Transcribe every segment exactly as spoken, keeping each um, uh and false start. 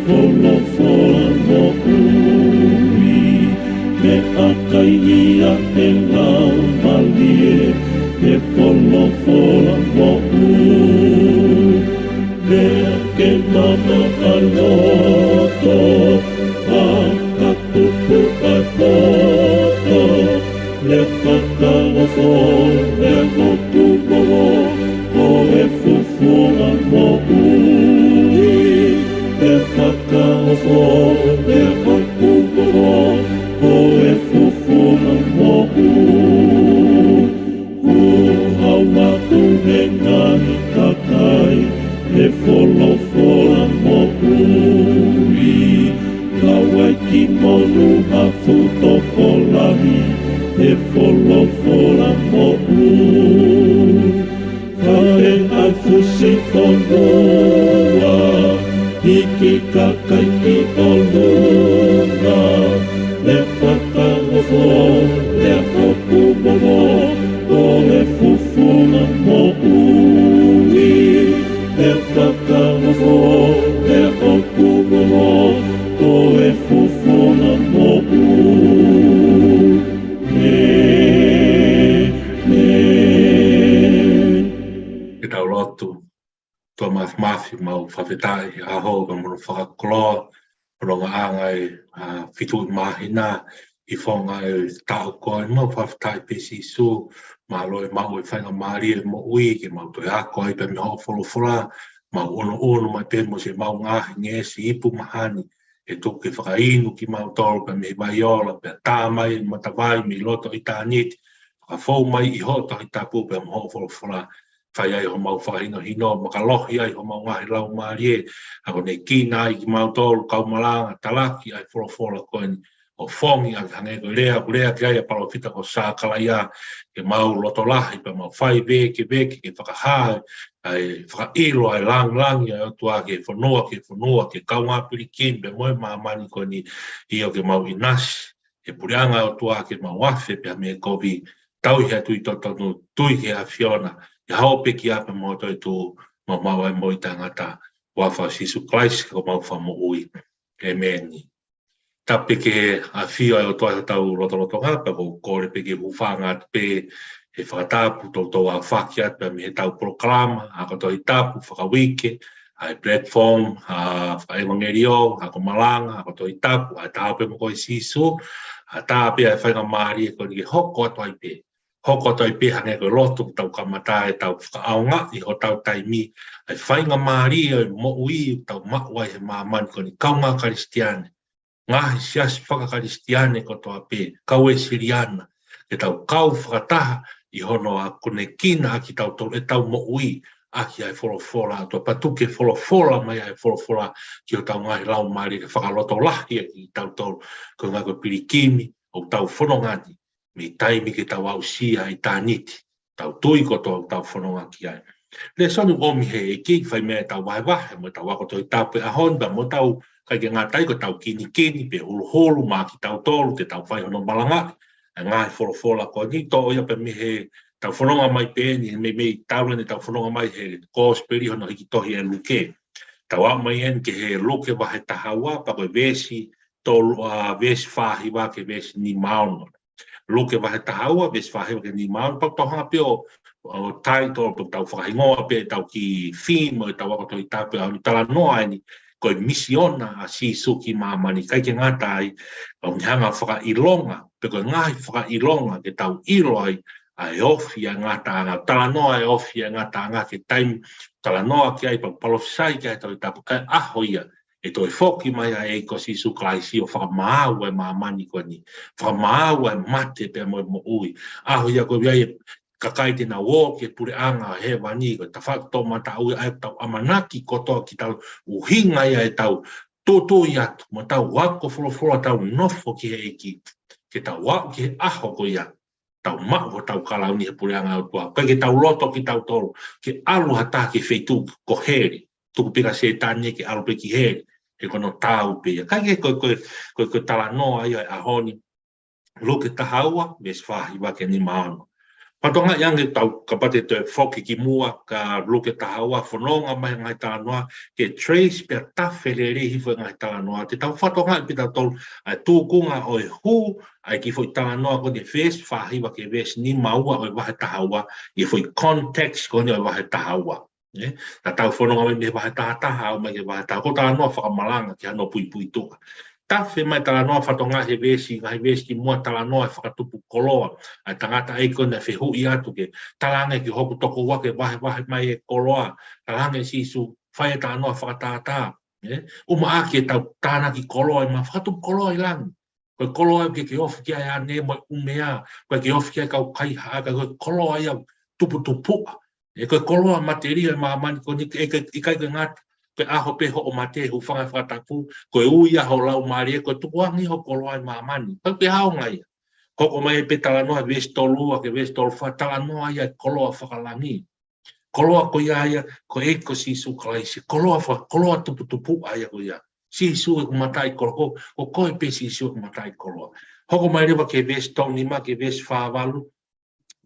Folofola moʻui, meʻakai ia ʻe he laumālie, ʻe he folofola moʻui. Meʻa ke maʻu ʻa e loto, fakatupu ʻa e poto, ʻe fakaofo ʻe hoku vovo, ko e folofola moʻui. ʻE fakaofo ʻe hoku vovo, ko e folofola moʻui. Kuo ʻoatu ʻe he ngaahi kakai ʻa e folofola moʻui. Lau ai ki monu ha fuʻu tokolahi ʻa e folofola moʻui. Fai ʻa e fusi fonua, hiki kakai ki ʻolunga, ʻe fakaofo ʻe hoku vovo, ko e folofola moʻui. ʻE fakaofo ʻe hoku vovo, ko e folofola moʻui. ʻĒmeni. Ke tau lotu. ʻOtua Māfimafi, mau fakafetaʻi he ʻaho ni pea mo hono fakakoloa, hono ngaahi ʻaho ʻa e, ʻa, fitu ʻi māhina, ʻi he fononga ʻo e taʻu ko eni. Mau fakafetaʻi pē Sīsū, mālō e maʻu e faingamālie moʻui ke mau toe ako ai pē mei hoʻo folofola, mau ʻunuʻunu mai pē mo siʻemau ngaahi ngeʻesi ipu mahani, ʻe tuku ke fakainu kimautolu pē mei he vai ola, pea tā mai e matavai mei loto ʻitāniti, fakafou mai ʻi hoʻo Tohi Tapu pea mo hoʻo folofola, fai ai homau fakahinohino, makalohi ai homau ngaahi laumālie, akonekina ai kimautolu kau malanga, talaki ʻa e folofola ko eni, ʻo fongi ʻaki hangē ko e lea, ko e lea ki ai ʻa e palōfita ko Sākalaia, ke mau loto lahi, pea mau fai vēkeveke, ke fakahā ʻa e fakaʻilo ʻa e langilangi ʻa e ʻOtua ki he fonua, ki he fonua, ki he kaungā pilikimi, pea mo e māmani ko eni, ʻio ke mau ʻinasi he puleʻanga ʻo e ʻOtua ke mau afe pē mei he kovi, tauhi ʻa e tui totonu, tui ki he ʻAfiona, ʻi he ʻaho pē ki ʻapi mo e toetuʻu, mau maʻu ai e moʻui taʻengata, huafa ʻo Sīsū Kalaisi ko homau Fakamoʻui. ʻĒmeni. Tapu pē ki he ʻafio ʻa e ʻOtua ʻi hotau lotolotonga, pea ʻoku ou kole pē ke u hūfanga atu pē he fakatapu toutou ʻaofaki atu pē mei heʻetau polokalama ako Tohi Tapu fakauike, ʻa e platform, ʻa, fakaʻevangeliō, ako malanga, ako Tohi Tapu, ʻa e Ta ō pē mo koe Sīsū, ʻa, tā pē ʻa e faingamālie ko eni ke hoko atu ai pē. Hoko atu ai pē hangē ko e lotu ʻoku tau kamata ʻetau fakaʻaongaʻi hotau taimi, ʻa e faingamālie ʻo e moʻui ʻoku tau maʻu ai he māmani ko eni kaungā Kalisitiane, ngaahi siasi fakakalisitiane kotoa pē, kau Uēsiliana, ke tau kau fakataha ʻi hono akonekina ʻa kitautolu ʻetau moʻui ʻaki ʻa e folofola ʻa e ʻOtua, pea tuku ke folofola mai ʻa e folofola ki hotau ngaahi laumālie, ke fakalotolahi ʻa kitautolu, ko e ʻuhinga ko e pilikimi ʻoku tau fononga ni, mei taimi ke tau aʻusia ʻitāniti, tau tui kotoa ʻoku tau fononga ki ai. Lēsoni ʻoku ʻomi ʻe he ʻEiki, fai mei ai ʻetau vahevahe mo ʻetau ako Tohi Tapu he ʻaho ni, pea mo ʻetau, ʻikai ke ngata ai, ko ʻetau kinikini pe huluhulu maʻa kitautolu te tau fai hono malangaʻi ʻa e ngaahi folofola ko eni, toʻo ia pē mei heʻetau fononga mai pē eni, meimei talu eni ʻetau fononga mai he Kosipeli hono hiki tohi ʻe Luke. Tau aʻu mai eni ki he Luke vahe taha ua, pea ko e veesi tolu, ʻa, veesi fā hiva ki he veesi nima ono. Luke vahe taha ua, veesi fā hiva ki he nima ono, pea tau hanga pē ʻo, ʻo title, pea tau fakahingoa pē ʻetau kiʻi theme ʻo ʻetau ako Tohi Tapu he ʻaho ni, talanoa eni, ko e misiona ʻa Sīsū ki māmani, ʻikai ke ngata ai, ʻoku ne hanga ʻo fakaʻilonga, pe ko e ngaahi fakaʻilonga ke tau ʻilo ai ʻa e ofi ʻa e ngataʻanga, talanoa e ofi ʻa e ngataʻanga ki he taimi, talanoa ki ai, pea palōfisai ki ai e Tohi Tapu, ʻa e ʻaho ia ʻe toe foki mai ai ko Sīsū Kalaisi ʻo fakamaau ʻa e māmani ko eni, fakamaau ʻa e mate pea mo e moʻui. ʻAho ia ko ia ʻa e kakai te nau ō ki he puleʻanga ʻo hēvani, ko e tafaʻaki toʻomataʻu ia ʻa ʻetau ʻamanaki kotoa ki he ʻuhinga ia ʻetau tūtui atu, mo ʻetau ako folofola, ʻetau nofo ki he ʻEiki, ke tau aʻu ki he ʻaho ko ia, tau maʻu hotau kalauni he puleʻanga ʻo e ʻOtua. ʻIkai ke tau loto kitautolu ke ʻalu ha taha ki he feituʻu ko heli, tuku pē kia Sētane ke ʻalu pē ki heli, he ko hono taau pē ia. Ka ko e, ko e, ko e, ko e talanoa ia ʻo e ʻaho ni, Luke taha ua, veesi fā hiva ki he nima ono. Fakatokangaʻi ange tau kapau te tau foki ki muʻa ki Luke taha ua, fononga mai ngaahi talanoa, ke trace pea tafe lelei hifo e ngaahi talanoa. Te tau fakatokangaʻi pē tautolu ʻa e tūkunga ʻo e hū ʻa e kiʻi foʻi talanoa ko eni, veesi fā hiva ki he veesi nima ua ʻo e vahe taha ua, ʻi he foʻi context ko eni ʻo e vahe taha ua. ʻE, ka tau fononga mai mei he vahe taha taha ʻo aʻu mai ki he vahe taha ua, ko e talanoa fakamalanga ki hano puipuituʻa. Tafe mai talanoa, fakatokangaʻi he veesi, ngaahi veesi ki muʻa, talanoa e fakatupu koloa ʻa e tangataʻeiki ko eni naʻe fehuʻi atu ke talaange ki hoku tokoua ke vahevahe mai e koloa, talaange ʻe Sīsū, fai e talanoa fakatātā. ʻE, ʻumaʻā ke tau tānaki koloa ʻi māmani, fakatupu koloa ʻi langi. Ko e koloa ʻoku ke ofi ki ai ʻa e ʻaneefi mo e ʻumea, ʻoku ke ofi ki ai e kau kaihaʻa, ka ko e koloa ia tuputupuʻa. ʻE, ko e koloa matelie ʻi māmani ko eni, ʻe, ʻe, ʻikai ke ngata, ko e ʻaho pē hoʻo mate, hūfanga he fakatapu, ko e ui ia ho laumālie, ko e tukuange hoʻo koloa ʻi māmani. Pea ko e ʻaonga ia. Hoko mai pē talanoa veesi tolu ua ki he veesi tolu fā, talanoa ia e koloa fakalangi. Koloa ko ia ia, ko e ʻEiki ko Sīsū Kalaisi, koloa fa-, koloa tuputupuʻa ia ko ia. Sīsū ʻeku mataʻikoloa, ko, ko koe pē Sīsū ʻeku mataʻikoloa. Hoko mai leva ki he veesi tolu nima ki he veesi fā valu,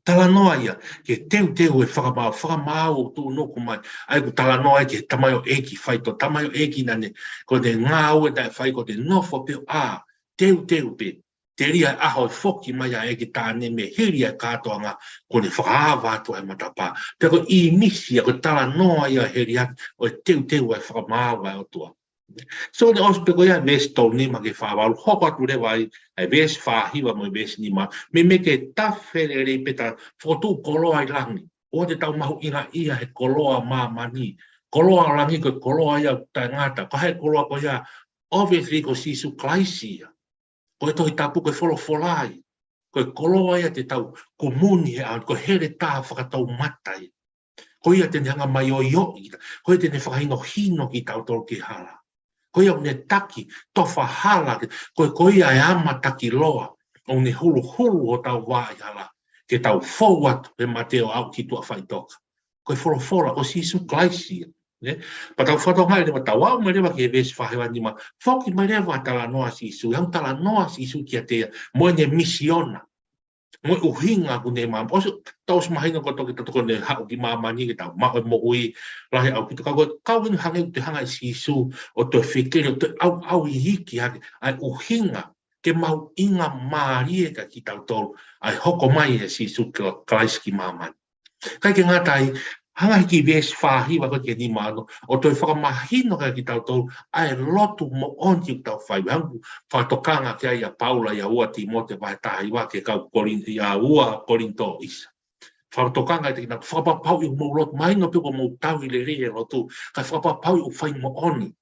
talanoa ia ki he teuteu e fakamaau, fakamaau ʻoku tuʻunuku mai. ʻA ia ʻoku talanoa ai ki he tamaioʻeiki faitoʻo, tamaioʻeiki naʻa ne, ko ʻene ngāue naʻe fai ko ʻene nofo pē ʻo teuteu pē telia e ʻaho e foki mai ʻa e ʻEiki Taʻane mei hili ʻa e kātoanga kuo ne fakaava atu ʻa e matapā. Pea ko e ʻīmisi ia, ko e talanoa ia heliaki ʻo e teuteu ʻa e fakamaau ʻa e ʻOtua. So, ne ʻosi pē ko ia veesi tolu nima ki he fā valu, hoko atu leva ai ʻa e veesi fā hiva mo e veesi nima, meimei ke tafe lelei pē ʻeta fokotuʻu koloa ʻi langi. ʻOua te tau mahuʻingaʻia he koloa māmani. Koloa ʻo langi ko e koloa ia ʻoku taʻengata. Ko e hā e koloa ko ia? Obviously ko Sīsū Kalaisi ia. Ko e Tohi Tapu ko e folofola ia. Ko e koloa ia te tau kumuni he ʻaho ni, ko e heletā fakatoumata ia. Ko ia te ne hanga mai ʻo ʻioʻi kita. Ko ia te ne fakahinohino kitautolu ki he hala. Ko ia ʻoku ne taki, tofa hala, ko, ko ia e ama taki loa, ʻoku ne huluhulu hotau vā ʻi hala, ke tau fou atu he mate ʻo aʻu ki tuʻa faʻitoka. Ko e folofola, ko Sīsū Kalaisi ia. Ne? Pea tau fakatokangaʻi leva, tau aʻu mai leva ki he veesi fā hiva nima, foki mai leva talanoa Sīsū, ʻi he talanoa Sīsū kiate ia, mo ʻene misiona. Mo e ʻuhinga ʻoku ne maama. ʻOsi, tau ʻosi mahino ko e toki tau toki ne haʻu ki māmani ke tau maʻu e moʻui lahi ʻaupito. Ka ko e kau eni hangē ʻoku te hanga ʻe Sīsū ʻo toe fekele, ʻo toe ʻauʻau iiki hake ʻa e ʻuhinga ke mahuʻinga mālie kia kitautolu ʻa e hoko mai ʻa Sīsū Kalaisi ki māmani. ʻIkai ke ngata ai, hanga hiki veesi fā hiva ko ē ki he nima ono, ʻo toe fakamahino kia kitautolu ʻa e lotu moʻoni ʻoku tau fai. Hangē ko e fakatokanga ki ai ʻa Paula ʻia ua Tīmote vahe taha hiva ki he kau Kolin-, ʻia ua Kolinitō ʻisa. Fakatokanga ʻiate kinautolu, fakapapauʻi ʻoku mou lotu, mahino pē ʻoku mou tauhi lelei e lotu, kae fakapapauʻi ʻoku fai moʻoni.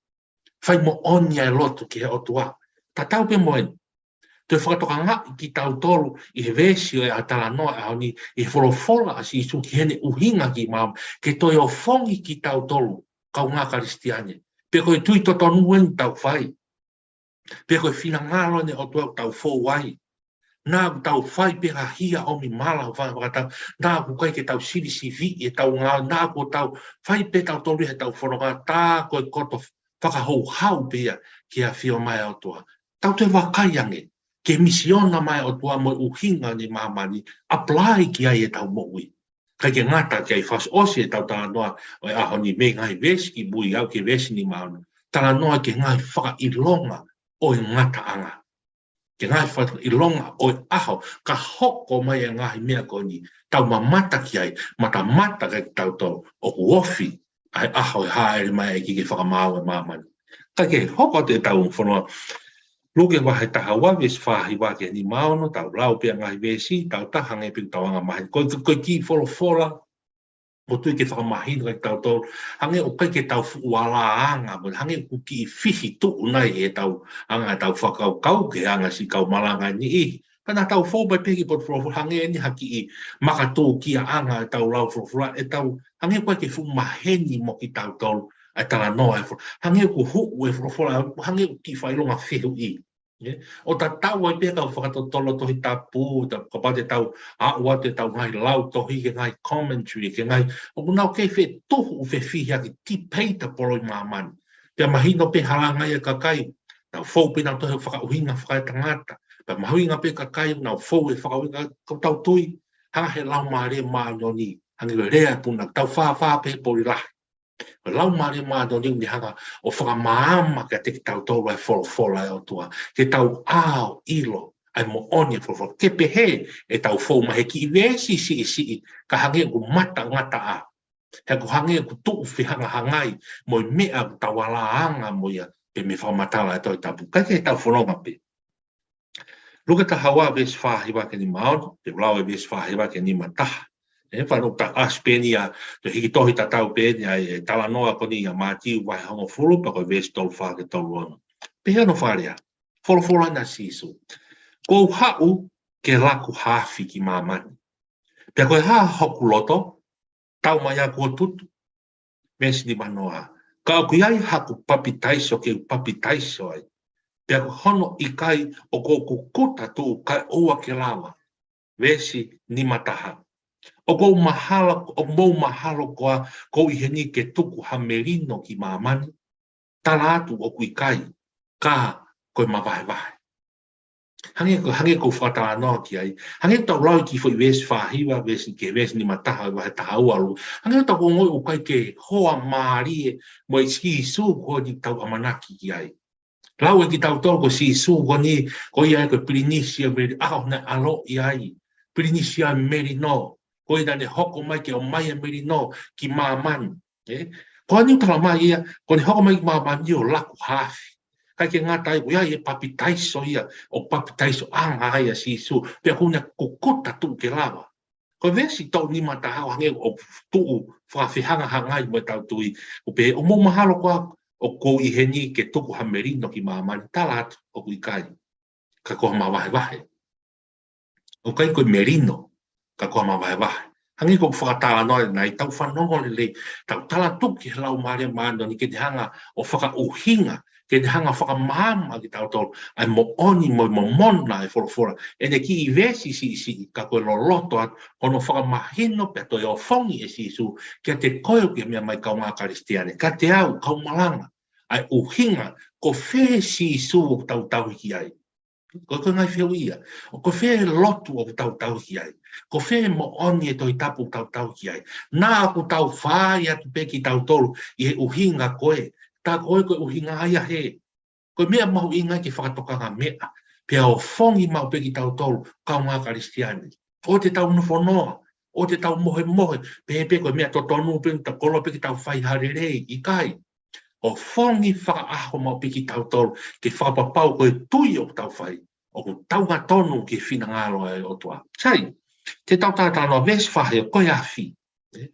Fai moʻoni ʻa e lotu ki he ʻOtua. Tatau pē mo eni. Toe fakatokangaʻi kitautolu ʻi he veesi ʻo e talanoa ʻo e ʻaho ni, ʻi he folofola ʻa Sīsū ki heʻene ʻuhinga ki māmani, ke toe ofongi kitautolu, kaungā Kalisitiane. Pe ko e tui totonu eni ʻoku tau fai. Pe ko e finangalo ʻeni ʻo e ʻOtua ʻoku tau fou ai. Naʻa ʻoku tau fai pē ha hia ʻomi mala ʻo fai fakatau. Naʻa ʻoku ʻikai ke tau sivisiviʻi ʻetau ngāue. Naʻa ʻoku tau fai pē tautolu ʻi heʻetau fononga, tā ko e koto fakahouhau pē ia ki he ʻafio mai ʻa e ʻOtua. Tau toe vakai ange ki he misiona mai ʻa e ʻOtua mo e ʻuhinga ʻene māmani, apply ki ai ʻetau moʻui. ʻIkai ke ngata ki ai, fakaʻosi ʻetau talanoa ʻo e ʻaho ni mei he ngaahi veesi kimui aʻu ki he veesi nima ono. Talanoa ki he ngaahi fakaʻilonga ʻo e ngataʻanga. Ki he ngaahi fakaʻilonga ʻo e ʻaho, ka hoko mai e ngaahi meʻa ko eni, tau mamata ki ai, matamata kia kitautolu ʻoku ofi ʻa e ʻaho ʻe hāʻele mai ai ki he fakamaau ʻa māmani. Kae kehe, hoko atu ʻetau fononga. Luke vahe taha ua veesi fā hiva ki he nima ono, tau lau pē ʻa e ngaahi veesi, tau taha hangē pē ʻoku tau anga maheni. Ko e, ko e kiʻi folofola, ʻoku ou tui ke fakamahino kia kitautolu. Hangē ʻoku ʻikai ke tau fuʻu ala anga, mo hangē ʻoku kiʻi fihi tuʻu nai ʻetau anga ʻetau fakakaukau ki he anga siʻi kau malanga ʻe niʻihi. Ka naʻa tau fou mai pē ki he potu folofola, hangē ʻeni ha kiʻi makatūkiaʻanga ʻetau lau folofola, ʻetau, hangē ʻoku ʻikai ke fuʻu maheni mo kitautolu ʻa e talanoa ʻa e folo-, hangē ʻoku huʻu e folofola, hangē ʻoku kiʻi fakaʻilonga fehuʻi. ʻE, ʻo tatau ai pē kau fakatotolo Tohi Tapu, ta-, kapau te tau aʻu atu ʻetau ngaahi lautohi ki he ngaahi commentary, ki he ngaahi, ʻoku nau kei fetuhu fefihi ʻaki, debate pē ʻi māmani. Pea mahino pē hala ange ia ʻa e kakai, nau fou pē ʻenau tohi fakaʻuhinga fakaetangata. Pea mahuʻinga pē kakai, nau fou he fakaʻuhinga, ko ʻetau tui. Hanga he Laumālie Māʻoniʻoni, hangē ko e lea ʻa e puna, tau fāfā pē he pō lahi. Ko e Laumālie Māʻoniʻoni ʻoku ne hanga ʻo fakamaama kiate kitautolu ʻa e folofola ʻa e ʻOtua, ke tau ʻaʻau ʻilo ʻa e moʻoni ʻa e folofola. Ke pehē ʻetau fou mai he kiʻi veesi siʻisiʻi, ka hangē ʻoku matangataʻa. He ʻoku hangē ʻoku tuʻu fehangahangai mo e meʻa ʻoku tau alāanga mo ia, pea mei he fakamatala ʻa e Tohi Tapu. Kae ke tau fononga pē. Luke taha ua veesi fā hiva ki he nima ono, te u lau e veesi fā hiva ki he nima taha. ʻE, fānau, ta ʻasi pē eni ia, te u hiki tohi tatau pē eni ʻa e talanoa ko eni ʻia Mātiu vahe hongofulu, pea ko e veesi tolu fā ki he tolu ono. Pehē hono fakalea, folofola ʻa Sīsū: Kuo u haʻu ke laku ha afi ki māmani. Pea ko e hā hoku loto, tau mai ʻa kuo tutu. Veesi nima noa. Ka ʻoku ʻi ai haku papitaiso ke u papitaiso ai. Pea ko hono ʻikai ʻoku ou kukuta tuʻu kae ʻoua ke lava. Veesi nima taha. ʻOku ou mahalo, ʻoku mou mahalo koā kuo u ʻi heni ke tuku ha melino ki māmani? Tala atu ʻoku ʻikai, ka ko e mavahevahe. Hangē ko, hangē ko e fakatalanoa ki ai. Hangē tau lau ki he foʻi veesi fā hiva, veesi ki he veesi nima taha, vahe taha ua Luke. Hangē tau ongoʻi ʻoku ʻikai ke hoa mālie mo e Sīsū ko eni ʻoku tau ʻamanaki ki ai. Lau ʻe kitautolu ko Sīsū ko eni, ko ia ko e Pilinisi ʻo Meli-, ʻa ʻene ʻaloʻi ai. Pilinisi ʻo Melino. Ko ia naʻa ne hoko mai ke ʻomai ʻa e melino ki māmani. ʻE? Ko eni ʻoku tala mai ia, ko ʻene hoko mai ki māmani ʻo laku ha afi. ʻIkai ke ngata ai, ʻoku ʻi ai e papitaiso ia, ʻoku papitaisoʻanga ai ʻa Sīsū, pea ʻoku ne kukuta tuʻu ke lava. Ko e veesi tolu nima taha ʻoku hangē ʻoku tuʻu fakafehangahangai mo ʻetau tui, ʻoku pehē, ʻoku mou mahalo koā ʻoku ou ʻi heni ke tuku ha melino ki māmani? Tala atu ʻoku ʻikai, ka ko ha mavahevahe. ʻOku ʻikai ko e melino, ka ko ha mavahevahe. Hangē ko e fakatalanoa ʻanenai, tau fanongo lelei, tau talatuku ki he Laumālie Māʻoniʻoni ke ne hanga ʻo fakaʻuhinga, ke ne hanga ʻo fakamaama kitautolu ʻa e moʻoni mo e momona ʻa e folofola. ʻEne kiʻi veesi siʻisiʻi, ka ko e loloto atu hono fakamahino pea toe ʻofongi ʻe Sīsū kiate koe ʻoku ke meʻa mai, kaungā Kalisitiane, kiate au, kau malanga, ʻa e ʻuhinga, ko fē Sīsū ʻoku tau tauhi ki ai? Ko e, ko e ngaahi fehuʻi ia. ʻO ko fē lotu ʻoku tau tauhi ki ai? Ko fē moʻoni ʻa e Tohi Tapu ʻoku tau tauhi ki ai? Naʻa ʻoku tau fai atu pē kitautolu ʻi he ʻuhinga ko ē. Tā ko ē ko e ʻuhinga ia hē. Ko e meʻa mahuʻinga ke fakatokanga meʻa, pea ʻofongi maʻu pē kitautolu, kaungā Kalisitiane. ʻOua te tau nofonoa, ʻoua te tau mohemohe, pehē pē ko e meʻa totonu pē, ta koloa pē ke tau fai ha lelei, ʻikai. ʻOfongi fakaʻaho maʻu pē kitautolu, ke fakapapau ko e tui ʻoku tau fai, ʻoku taungatonu ki he finangalo ʻa e ʻOtua. Sai, te tau talanoa veesi fā hiva, ko e afi. ʻE?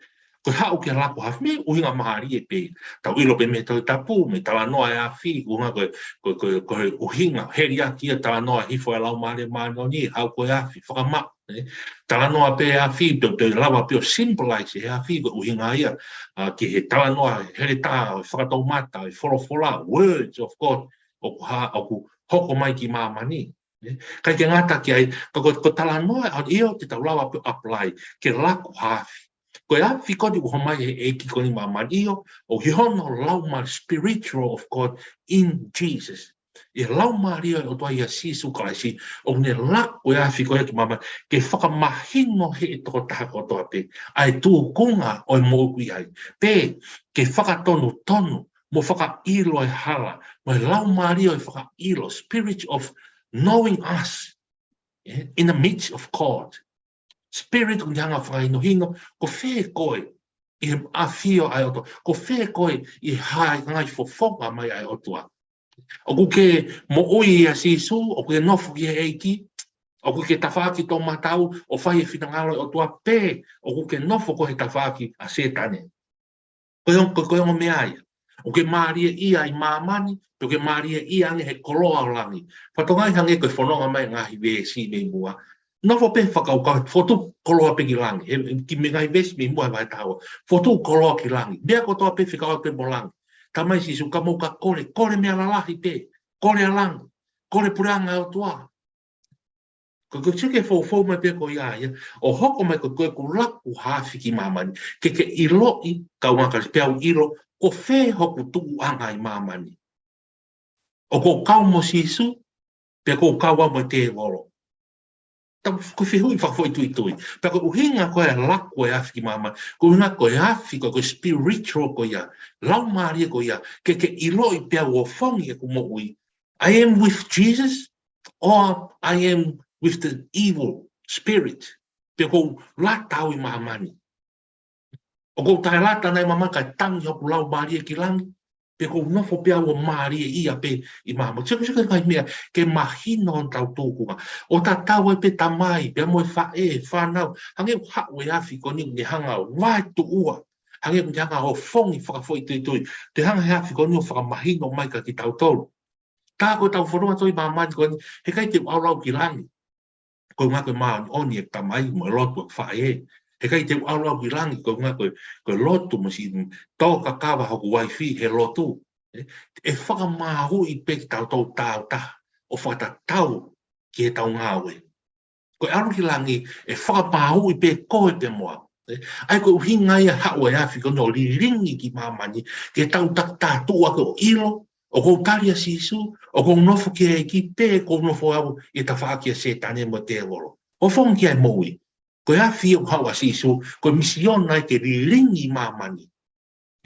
Ko e haʻu ke laku ha afi, meʻa ʻuhinga mālie pē. Tau ʻilo pē mei he Tohi Tapu, mei he talanoa ʻa e afi, ʻuhinga ko e, ko e, ko e, ko e ʻuhinga, heliaki ia talanoa hifo ʻa e Laumālie Māʻoniʻoni, haʻu ko e afi, fakamaʻa. ʻE? Talanoa pē afi, pea, pea lava pē ʻo symbolize he afi, ko e ʻuhinga ia, ʻa, ki he talanoa heletā, ʻo e fakatoumata, ʻo e folofola, words of God, ʻoku ha-, ʻoku hoko mai ki māmani. ʻE? ʻIkai ke ngata ki ai, ka ko, ko e talanoa, ʻa, ʻio, te tau lava pē ʻo apply, ke laku ha afi. Ko e afi ko eni ʻoku ʻomai ʻe he ʻEiki ko eni ki māmani, ʻio, ʻoku ʻi hono Laumālie, spiritual of God in Jesus. ʻI he Laumālie ʻo e ʻOtua ʻia Sīsū Kalaisi, ʻoku ne laku e afi ko ia ki māmani, ke fakamahino ʻe he tokotaha kotoa pē ʻa e tūkunga ʻo e moʻui ʻoku ʻi ai. Pea ke fakatonutonu, mo fakaʻilo e hala, mo e Laumālie ʻo e fakaʻilo, spirit of knowing us, eh, in the midst of God. Spirit ʻoku ne hanga ʻo fakahinohino, ko fē koe ʻi he ʻafio ʻa e ʻOtua, ko fē koe ʻi he ngaahi fofonga mai ʻa e ʻOtua. ʻOku ke moʻui ʻia Sīsū, ʻoku ke nofo ki he ʻEiki, ʻoku ke tafaʻaki toʻomataʻu ʻo fai e finangalo ʻo e ʻOtua, pe ʻoku ke nofo koe he tafaʻaki ʻa Sētane. Ko e ongo, ko, ko e ongo meʻa ia. ʻOku ke mālieʻia ʻi māmani, pe ʻoku ke mālieʻia ange he koloa ʻo langi. Fatongia hangē ko e fononga mai ngaahi veesi mei muʻa. Nofo pē fakakaukau, fokotuʻu koloa pē ki langi. He, ki he ngaahi veesi mei muʻa he vahe taha ua. Fokotuʻu koloa ki langi. Meʻa kotoa pē fekauʻaki pē mo langi. Talamai ʻe Sīsū ka mou ka kole, kole meʻa lalahi pē. Kole ʻa langi. Kole puleʻanga ʻo e ʻOtua. Ko, ko e sio ke foufou mai pē ko ia ia. ʻO hoko mai ko, ko ʻeku laku ha afi ki māmani. Ke ke ʻiloʻi, kaungā Kalisitiane, pea u ʻilo, ko fē hoku tuʻuʻanga ʻi māmani. ʻOku ou kau mo Sīsū, pe ʻoku ou kau au mo e tēvolo. Tau ko e fehuʻi fakafoʻituitui. Pea ko e ʻuhinga ko e laku e afi ki māmani. Ko e ʻuhinga ko e afi ko e, ko e spiritual ko ia. Laumālie ko ia. Ke ke ʻiloʻi pea ʻoku ofongi ʻeku moʻui. I am with Jesus or I am with the evil spirit. Pe ʻoku ou lata au ʻi māmani. ʻOku ou taʻelata nai māmani kae tangi hoku laumālie ki langi. Pe ʻoku ou nofo pē au ʻo mālieʻia pē ʻi māmani. Sio, sio ki he ngaahi meʻa ke mahino ʻetau tūkunga. ʻO tatau ai pē tamai, pea mo e faʻē, fānau. Hangē ʻoku haʻu e afi ko eni ʻoku ne hanga ʻo vaetuʻua. Hangē ʻoku ne hanga ʻo ofongi fakafoʻituitui. Toe hanga he afi ko eni ʻo fakamahino mai kia kitautolu. Tā ko ʻetau fononga ʻi māmani ko eni, heʻikai te u ʻalu au ki langi. Ko e ʻuhinga ko e māʻoniʻoni ʻeku tamai mo e lotu ʻeku faʻē. Heʻikai te u ʻalu au ki langi, ko e ʻuhinga ko e, ko e lotu mo siʻi tō kakava hoku uaifi he lotu. ʻE, ʻe fakamaauʻi pē kitautolu tāutaha ʻo fakatatau ki heʻetau ngāue. Ko e ʻalu ki langi, ʻe fakamaauʻi pē koe pea mo au. ʻE, ʻa ia ko e ʻuhinga ia haʻu e afi ko eni ʻo lilingi ki māmani, ke tau takitaha tuʻu hake ʻo ʻilo, ʻoku ou tali ʻa Sīsū, ʻoku ou nofo ki he ʻEiki, pe ʻoku ou nofo au ʻi he tafaʻaki ʻa Sētane mo e tēvolo. ʻOku ofongi ki ai e moʻui. Ko e afi ʻoku haʻu ʻa Sīsū, ko e misiona ia ke lilingi māmani.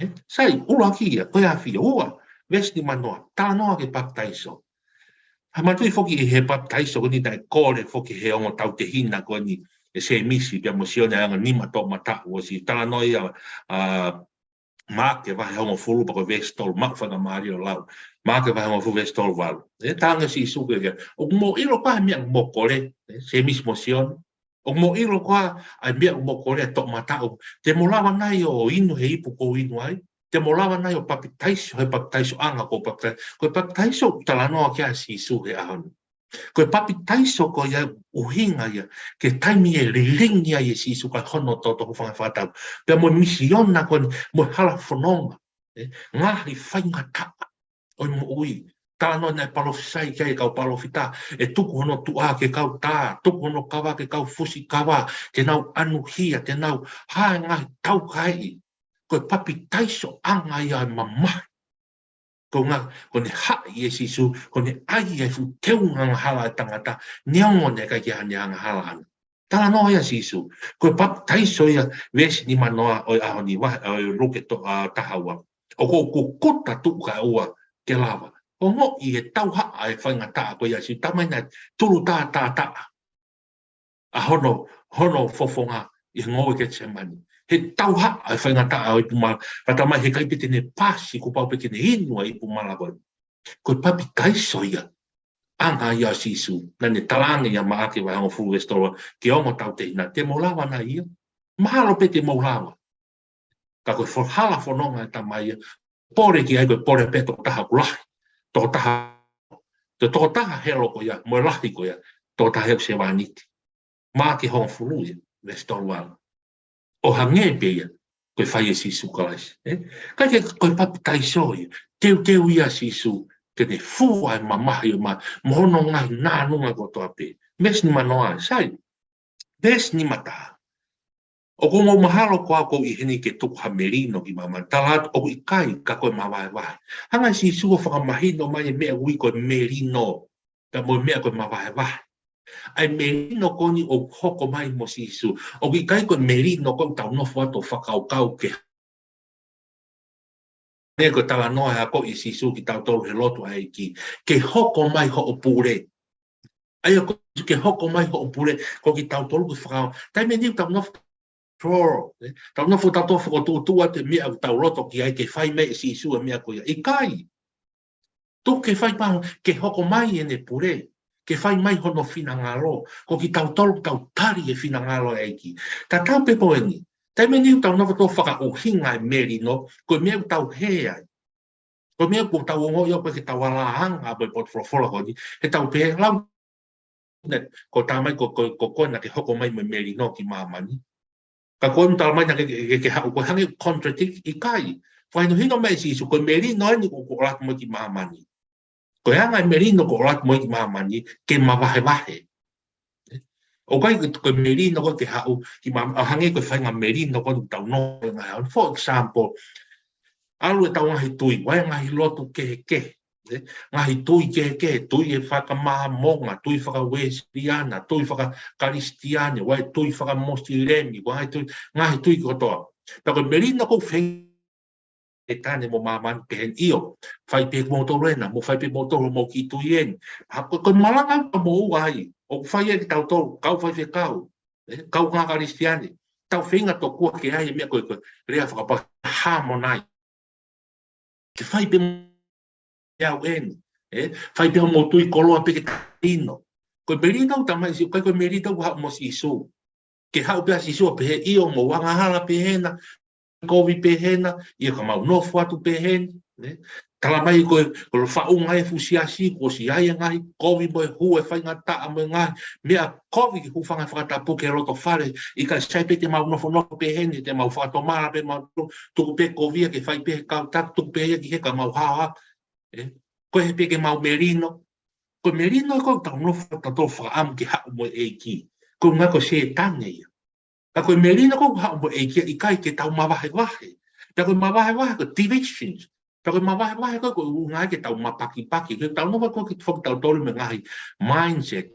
ʻE, sai, ʻuluaki ia, ko e afi ia, ua, veesi nimanoa, talanoa ki he papitaiso. Haʻu mai foki he papitaiso, ko eni naʻe kole foki he ongo tautehina ko eni ʻe Sēmisi, pea mo Sione ʻa e anga nima toʻomataʻu ʻo Sīsū, talanoa ia, ʻa, Maʻake vahe hongofulu pea ko e veesi tolu, maʻu faingamālie ʻo lau. Maʻake vahe hongofulu veesi tolu valu. ʻE, talaange ʻe Sīsū ki he, ʻoku mou ʻilo koā e meʻa ʻoku mou kole, ʻe, Sēmisi mo Sione. ʻOku mou ʻilo koā ʻa e meʻa ʻoku mou kole ʻa e toʻomataʻu. Te mou lava nai ʻo inu he ipu ʻoku ou inu ai. Te mou lava nai ʻo papitaiso he papitaisoʻanga ʻoku ou papitaiso. Ko e papitaiso ʻoku talanoa ki ai ʻa Sīsū he ʻaho ni. Ko e papitaiso ko ia ʻuhinga ia, ki he taimi ʻe lilingi ai ʻe Sīsū kae hono toto hūfanga he fakatapu. Pea mo e misiona ko eni, mo e hala fononga, ʻe, ngaahi faingataʻa ʻo e moʻui. Talanoa naʻe palōfisai ki ai e kau palōfita, ʻe tuku hono tuʻa ki he kau tā, tuku hono kava ki he kau fusi kava, te nau ʻanuhia, te nau hā e ngaahi taukaeʻi. Ko e papitaisoʻanga ia ʻo e mamahi. Ko e ʻuhinga, ko ʻene haʻi ʻe Sīsū, ko ʻene ʻai e fuʻu teunga angahala ʻa e tangata, neongo naʻe ʻikai ke ʻi ai haʻane angahala ʻaʻana. Talanoa ia ʻa Sīsū, ko e papitaiso ia veesi nimanoa ʻo e ʻaho ni vahe, ʻo e Luke to-, ʻa, taha ua. ʻOku ou kukuta tuʻu kae ʻoua ke lava. Ongoʻi he tauhaʻa e faingataʻa ko ia ʻa Sīsū, talamai naʻe tulu tātātaʻa ʻa hono, hono fofonga ʻi he ngoue Ketisemani. He tauhaʻa e faingataʻa ʻo e ipu mala, ka talamai heʻikai pē te ne pasi, kuo pau pē ke ne inu ʻa e ipu mala ko ē. Ko e papitaiso ia, anga ia ʻo Sīsū, naʻa ne talaange ia Maʻake vahe hongofulu veesi tolu, ki he ongo tautehina, te mou lava nai ia. Mahalo pē te mou lava. Ka ko e fo-, hala fononga ʻa e Tamai ia, pole ki ai ko e pole pē tokotaha ʻoku lahi, tokotaha, ko e tokotaha helo ko ia, mo e lahi ko ia, tokotaha ʻoku sevāniti. Maʻake hongofulu ia, veesi tolu valu. ʻO hangē pē ia, ko e fai ʻe Sīsū Kalaisi, ʻe? Kae kehe ko e papitaiso ia, teuteu ia ʻa Sīsū, ke ne fua e mamahi ʻo e mā, mo hono ngaahi nānunga kotoa pē. Veesi nimanoa, sai. Veesi nimataha. ʻOku mou mahalo ko au ʻoku ou ʻi heni ke tuku ha melino ki māmani. Tala atu ʻoku ʻikai, ka ko e mavahevahe. Hanga ʻe Sīsū ʻo fakamahino mai e meʻa ʻoku ui ko e melino. Pea mo e meʻa ko e mavahevahe. ʻA e melino ko eni ʻoku hoko mai mo Sīsū. ʻOku ʻikai ko e melino ko ē ʻoku tau nofo atu ʻo fakakaukau ki ai. Ko e talanoa ʻa e ako ʻa Sīsū kia kitautolu he lotu ʻa e ʻEiki. Ke hoko mai hoʻo pule. ʻA ia ko e ke hoko mai hoʻo pule, ko kitautolu ke fakao. Taimi ʻe niʻihi ʻoku tau nofo control, ʻe? Tau nofo tautolu ʻo fokotuʻutuʻu atu e meʻa ʻoku tau loto ki ai ke fai mei ai ʻe Sīsū e meʻa ko ia. ʻIkai. Tuku ke fai pē, ke hoko mai ʻene pule, ke fai mai hono finangalo, ko kitautolu ʻoku tau tali e finangalo ʻa e ʻEiki. Tatau pē ko eni, taimi ʻe niʻihi ʻoku tau nofo tautolu ʻo fakaʻuhinga e melino, ko e meʻa ʻoku tau hē ai. Ko e meʻa ʻoku tau ongoʻi ʻoku ʻikai ke tau ala anga ʻa e potu folofola ko eni, he tau pehē lau ne, ko e talamai ko, ko, ko, ko ena ke hoko mai mo e melino ki māmani. Ka ko ena talamai naʻa ke, ke, ke haʻu ko e hangē ʻoku contradict, ʻikai. Fakahinohino mai ʻe Sīsū, ko e melino eni ʻoku, ʻoku ʻalu atu mo ia ki māmani. Ko e anga e melino ʻoku ʻalu atu mo ia ki māmani, ke mavahevahe. ʻOku ʻikai ko e melino ko ē ke haʻu ki māmani, ʻa hangē ko e faʻahinga melino ko ē ʻoku tau nofo ngaahi ʻaho. For example, ʻalu ʻetau ngaahi tui, ʻoku ʻi ai e ngaahi lotu kehekehe. ē? Ngaahi tui kehekehe, tui ʻe fakamāmonga, tui fakauēsiliana, tui fakakalisitiane, ʻa e tui fakamosilemi, ʻa e tui, ngaahi tui kotoa. Pea ko e melino ʻoku feinga ʻe Sētane mo māmani pehē ni, ʻio, fai pē kimoutolu ena, mou fai pē moutolu homou kiʻi tui eni. Ha, ko, ko e malanga ʻoku mou ʻai, ʻoku fai ʻe kitautolu, kau faifekau, ē, kāinga Kalisitiane. Tau feinga tokua ke ʻai e meʻa ko ē, ko e lea fakapā harmonize. Ke fai pē ʻe au eni, ē? Fai pē homou tui koloa pē ke tau melino. Ko e melino ʻoku talamai ʻe Sīsū, ʻikai ko e melino ʻoku haʻu mo Sīsū. Ke haʻu pē ʻa Sīsū ʻo pehē, ʻio, mou angahala pē hena, kovi pē hena, ʻio ka mau nofo atu pē heni, ē? Talamai ko e, ko e faʻunga e fuʻu siasi, kuo ʻosi ʻi ai e ngaahi kovi mo e hū e faingataʻa mo e ngaahi meʻa kovi ke hūfanga he fakatapu ki he loto fale, ʻikai sai pē te mau nofonofo pē heni, te mau fakatomala pē mau tu-, tuku pē kovi ia ke fai pē he kau taki, tuku pē ia ki he ka mau haohaoa. Ē? Ko e hā pē ke mau melino. Ko e melino ko ē ʻoku tau nofo ʻo tau fakaʻamu ke haʻu mo e ʻEiki. Ko e ʻuhinga ko Sētane ia. Ka ko e melino ʻoku haʻu mo e ʻEiki ia ʻikai ke tau mavahevahe. Pea ko e mavahevahe ko e divisions. Pea ko e mavahevahe ko ē ʻoku ʻuhinga ke tau mapakipaki. Ke tau nofo ko ē ke foki tautolu mo e ngaahi mindset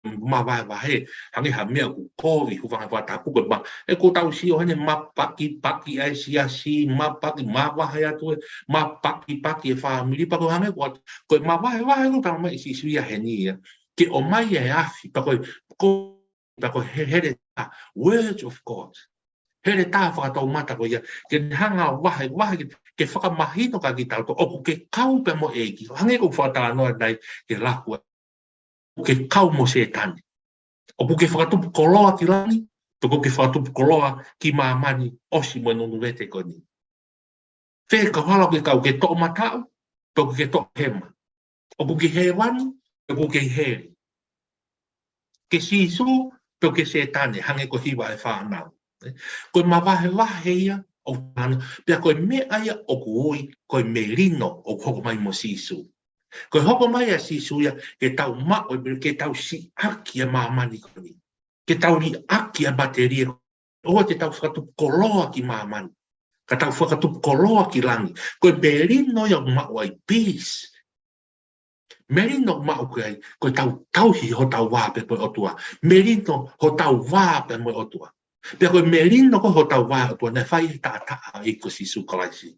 mavahevahe, hangē ha meʻa ʻoku kovi, hūfanga he fakatapu ko ē ma-, ē ʻoku tau sio heni mapakipaki ʻa e siasi, mapaki, mavahe atu ē, mapakipaki e fāmili, pea ko e hangē ko, ko e mavahevahe ʻoku talamai ʻe Sīsū ia heni ia. Ke ʻomai e afi, pea ko e, ko, pea ko e he-, heletā, word of God. Heletā fakatoumata ko ia, ke ne hanga ʻo vahevahe, ke, ke fakamahino kia kitautolu, ʻoku ke kau pē mo e ʻEiki. Hangē ko e fakatalanoa ʻanenai ki he laku ē. ʻOku ke kau mo Sētane. ʻOku ke fakatupu koloa ki langi, pe ʻoku ke fakatupu koloa ki māmani ʻosi mo e nunu vete ko eni. Fē kau hala ʻoku ke kau, ke toʻomataʻu, pe ʻoku ke toʻohema. ʻOku ke hēvani, pe ʻoku ke heli. Ke Sīsū, pe ʻoku ke Sētane, hangē ko e hiva e fānau. Ko e mavahevahe ia, ʻo fānau, pea ko e meʻa ia ʻoku ui, ko e melino, ʻoku hoko mai mo Sīsū. Ko e hoko mai ʻa Sīsū ia, ke tau maʻu, ke tau siʻaki e māmani ko eni. Ke tau liʻaki e matelie, ʻoua te tau fakatupu koloa ki māmani. Ka tau fakatupu koloa ki langi. Ko e melino ia ʻoku maʻu ai peace. Melino ʻoku maʻu ki ai, ko e tau tauhi hotau vā pē mo e ʻOtua. Melino hotau vā pē mo e ʻOtua. Pea ko e melino ko ē hotau vā ʻOtua, naʻe fai he taʻataʻa ʻo e ʻEiki ko Sīsū Kalaisi.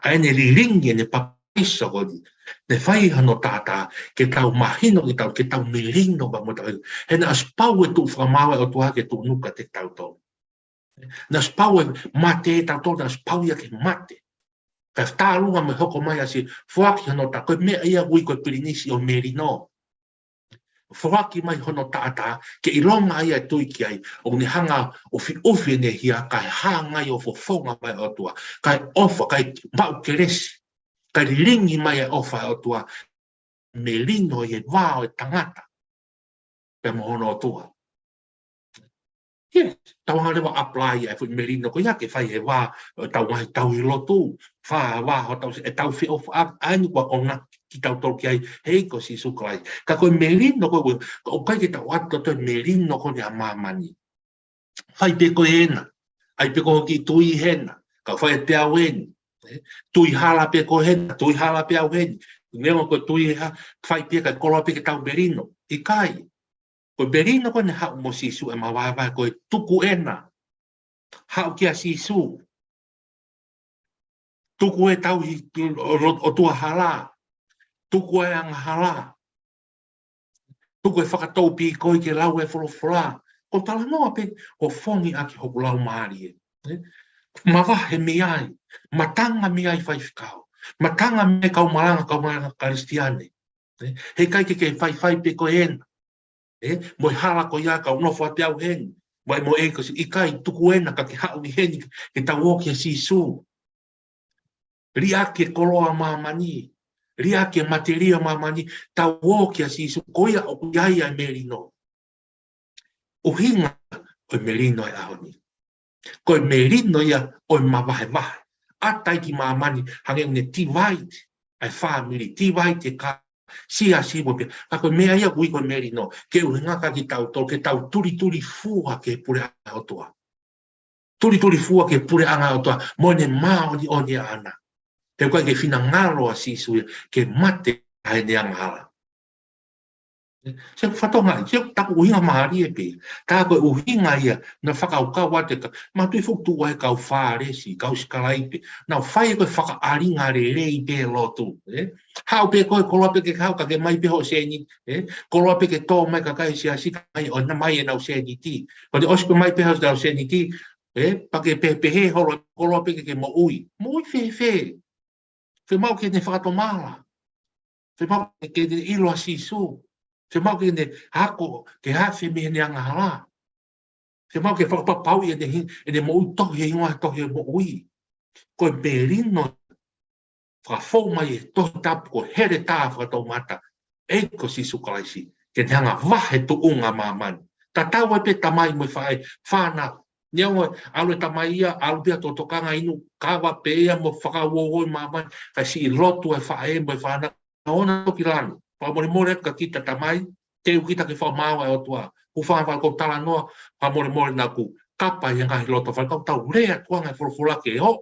ʻA ʻene lilingi, ʻene papitaiso ko eni. Ne fai hano taʻataʻa, ke tau mahino, ke tau, ke tau melino pē mo tau. He naʻe ʻosi pau e tuʻu fakamaau ʻa e ʻOtua ke tuʻunuku kiate kitautolu. Naʻe ʻosi pau e mate ʻatautolu, naʻe ʻosi pau ia ke mate. Ka tālunga mo e hoko mai ʻa Sīsū, foaki hano taʻataʻa, ko e meʻa ia ʻoku ui ko e pilinisi ʻo e melino. Foaki mai hono taʻataʻa, ke ʻilonga ia ʻe tui ki ai, ʻoku ne hanga ʻo ʻufiʻufi ʻene hia, kae hāngai ʻo fofonga mai ʻOtua, kae ʻofa, kae maʻu kelesi, kae lilingi mai e ʻofa ʻa e ʻOtua, melino ʻi he vā ʻo e tangata pea mo hono ʻOtua. Yes, tau hanga leva ʻo apply ʻa e foʻi melino ko ia ke fai he vā ʻo ʻetau ngaahi tauhi lotu, fā vā hotau, ʻetau feʻofaʻaki, ʻa eni kuo ʻoange kitautolu ki ai he ʻEiki ko Sīsū Kalaisi. Ka ko e melino ko ē, ʻoku ʻikai ke tau ʻoatu ʻe tautolu e melino ko eni ʻa māmani. Fai pē koe ena. ʻAi pē ko hoʻo kiʻi tui hena. Ka fai pē au eni. Ē? Tui hala pē koe hena, tui hala pē au heni. Neongo ko e tui ē hā, fai pē kae koloa pē ke tau melino. ʻIkai. Ko e melino ko ē naʻe haʻu mo Sīsū ʻe mavaevae ko e tuku ena. Haʻu kia Sīsū. Tuku e tauhi ʻo, ʻo, ʻo tuʻa hala. Tuku e angahala. Tuku e fakatōpiko ke lau e folofola. Ko e talanoa pē, ko e fongi ʻaki hoku laumālie. Ē? Mavahe mei ai, matanga mei ai faifekau. Matanga mei ai kau malanga, kau malanga Kalisitiane. Ē? He ʻikai ke ke faifai pē koe ena. Ē? Mo e hala ko ia kau nofo atu au heni. Mo e mo e ko si ʻikai tuku ena ka ke haʻu ʻi heni ke tau ō kia Sīsū. Liʻaki e koloa māmani. Liʻaki e matelie māmani. Tau ō kia Sīsū ko ia ʻoku ʻi ai ʻa e melino. ʻUhinga ʻo e melino ʻo e ʻaho ni. Ko e melino ia ʻo e mavahevahe. ʻAtai ki māmani hangē ʻoku ne divide ʻa e fāmili, divide e ka siasi mo pē. Ka ko e meʻa ia ʻoku ui ko e melino. Ke ʻuhinga kia kitautolu, ke tau tulituli fua ki he puleʻanga ʻo e ʻOtua. Tulituli fua ki he puleʻanga ʻo e ʻOtua, mo ʻene māʻoniʻoni ʻaʻana. He ʻoku ʻikai ke finangalo ʻa Sīsū ia ke mate ʻi heʻene angahala. Sio ki he fatongia, sio ki he ʻuhinga mālie pē. Tā ko e ʻuhinga ia naʻe fakakaukau atu e kau, mātuʻa foʻi tuʻu ai e kau Fālesi, kau sikalaipe. Naʻa nau fai ko e fakaʻalinga lelei pē lotu, ē? Haʻu pē koe, koloa pē ke haʻu, ka ke ʻomai pē hoʻo sēniti, ē? Koloa pē ke tō mai e kakai siasi, ka ʻomai ʻo ʻomai ʻenau sēniti. Ko ʻene ʻosi pē ʻomai pē hoʻo sēniti, ē? Pea ke pehē, pehē holo, koloa pē ke ke moʻui. Moʻui fēfē? Fiemaʻu ke ne fakatomala. Fiemaʻu ke ne ʻilo ʻa Sīsū. Fiemaʻu ke ne ako, ke hafe mei heʻene angahala. Fiemaʻu ke fakapapauʻi ʻene hi-, ʻene moʻui tohi he hingoa he tohi ʻo e moʻui. Ko e melino fakafou mai ʻi he Tohi Tapu ko e heletā fakatoumata ʻa e ʻEiki ko Sīsū Kalaisi, ke ne hanga ʻo vahe tuʻunga ʻa māmani. Tatau ai pē tamai mo e faʻē, fānau. Neongo ʻalu e tamai ia, ʻalu pē ia ʻo tokanga inu, kava pē ia mo fakauouo ʻi māmani, kae siʻi lotu e faʻē mo e fānau, ʻoua naʻa toki lanu. Fakamolemole atu kia kita tamai, teu kita ke fakamaau ʻa e ʻOtua. Hūfanga he faʻahinga talanoa, fakamolemole naʻa ku kapa ʻi he ngaahi loto fale, ka ʻoku tau lea atu ʻa e ngaahi folofola ke ʻoho.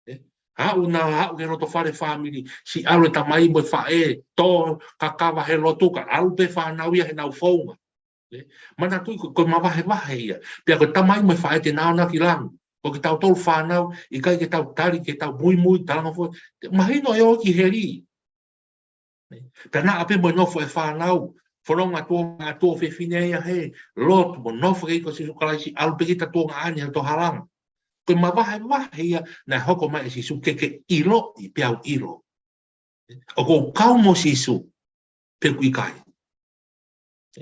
Ē? Aʻu naʻa aʻu ki he loto fale fāmili, siʻi ʻalu e tamai mo e faʻē, tō, kakava he lotu, ka ʻalu pē fānau ia heʻenau founga. Ē? Manatuʻi ko, ko e mavahevahe ia. Pea ko e tamai mo e faʻē te nau ō ʻo ki lanu. Ko kitautolu fānau, ʻikai ke tau tali, ke tau muimui, talanga foʻi. Mahino ʻe ō ki heli. Pea naʻa pē mo e nofo e fānau, fononga tuʻo, tuʻo fefine ia he lotu mo nofo ki he ʻEiki ko Sīsū Kalaisi, ʻalu pē kita tuʻo ngaʻane ʻo tohalanga. Ko e mavahevahe ia naʻe hoko mai ʻe Sīsū ke ke ʻiloʻi pea u ʻilo. ʻOku ou kau mo Sīsū, pe ʻoku ʻikai.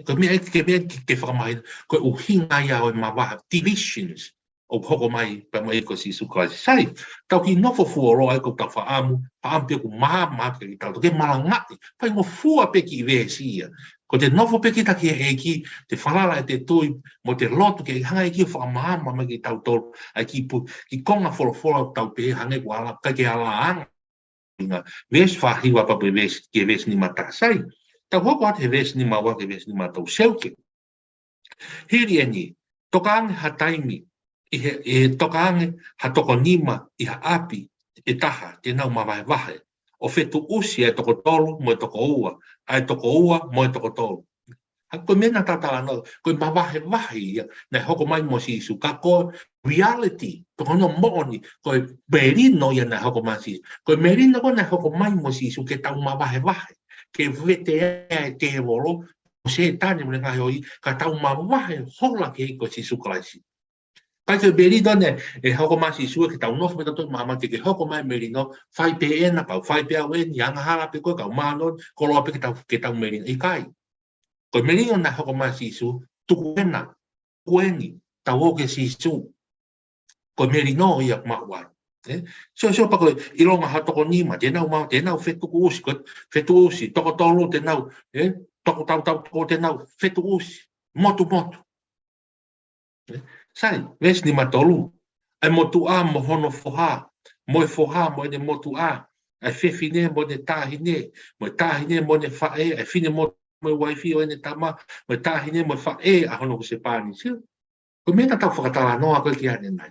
Ko e meʻa ke, ke meʻa ke, ke fakamahino, ko e ʻuhinga ia ʻo e mavahe, divisions, ʻoku hoko mai pea mo e ʻEiki ko Sīsū Kalaisi. Sai, tau kiʻi nofo fuoloa ai ko ʻetau fakaʻamu, fakaʻamu pē ʻoku maama atu ke tau, ke malangaʻi, faingofua pē kiʻi veesi ia. Ko ʻete nofo pē kita ki he ʻEiki, te falala ʻete tui, mo ʻete lotu ke hanga ʻe he ʻEiki ʻo fakamaama mai kiate kitautolu, ʻa e kiʻi pu-, kiʻi konga folofola ʻoku tau pehē hangē ko e ala, ʻikai ke ala anga. Veesi fā hiva pea mo e veesi, ki he veesi nima taha. Sai, tau hoko atu he veesi nima ua ki he veesi nima tolu. Seuke. Hili eni, toka ange ha taimi, ʻi he, ʻe toka ange ha toko nima ʻi ha ʻapi ʻe taha, te nau mavahevahe. ʻO fetuʻusi ʻa e toko tolu mo e toko ua, ʻa e toko ua mo e toko tolu. ʻA ia ko e meʻa naʻa tau talanoa, ko e mavahevahe ia naʻe hoko mai mo Sīsū, ka ko e reality, tokoni moʻoni, ko e melino ia naʻe hoko mai Sīsū. Ko e melino ko ē naʻe hoko mai mo Sīsū ke tau mavahevahe, ke vete ʻa e tēvolo, mo Sētane mo ʻene ngaahi ʻohi, ka tau mavahe holo ki he ʻEiki ko Sīsū Kalaisi. Ka ko e melino naʻe hoko mai Sīsū ke tau nofo pē tautolu ʻi māmani, ke hoko mai e melino, fai pē ena, pea u fai pē au eni, angahala pē ko ē, kau mānoni, koloa pē ke tau, ke tau melino. ʻIkai. Ko e melino naʻe hoko mai Sīsū, tuku ena, tuku eni, tau ō kia Sīsū. Ko e melino ia ʻoku maʻu ai. Ē? Sio, sio pē ko e ʻilonga ha toko nima, te nau maʻu, te nau fetuʻusi, ko e fetuʻusi, toko tolu, te nau, ē? Toko tau, tau, toko te nau fetuʻusi, motumotu. Ē? Sai, veesi nima tolu. ʻA e motuʻa mo hono foha, mo e foha mo ʻene motuʻa, ʻa e fefine mo ʻene taʻahine, mo e taʻahine mo ʻene faʻē, ʻa e finemotuʻa mo e uaifi ʻo ʻene tama, mo e taʻahine mo e faʻē ʻa hono husepāniti. Sio, ko e meʻa naʻa tau fakatalanoa ko ē ki ai ʻanenai.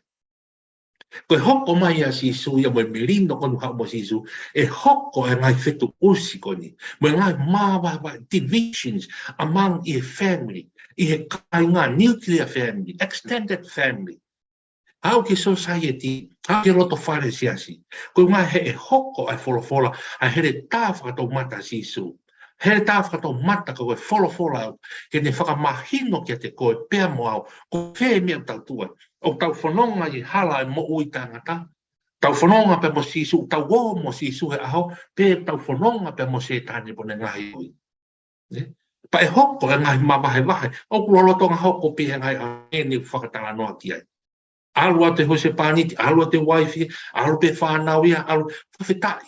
Ko e hoko mai ʻa Sīsū ia mo e melino ko eni haʻu mo Sīsū, ʻe hoko e ngaahi fetuʻusi ko eni, mo e ngaahi mavahevahe, divisions among ʻi he family, ʻi he kāinga, nuclear family, extended family. Aʻu ki he society, aʻu ki he loto fale siasi. Ko e ngaahi he ʻe hoko ʻa e folofola, ʻa e heletā fakatoumata ʻa Sīsū. Heletā fakatoumata ko e folofola, ke ne fakamahino kiate koe pea mo au, ko fē meʻa ʻoku tau tuʻu ai. ʻOku tau fononga ʻi he hala ʻo e moʻui taʻengata. Tau fononga pea mo Sīsū, tau ō mo Sīsū he ʻaho, pe tau fononga pea mo Sētane mo ʻene ngaahi ʻohi. Ē? Pea ʻe hoko e ngaahi mavahevahe, ʻoku lolotonga hoko pē he ngaahi ʻaho ni ʻoku fakatalanoa ki ai. ʻAlu atu e husepāniti, ʻalu atu e uaifi, ʻalu pē fānau ia, ʻalu, fakafetaʻi.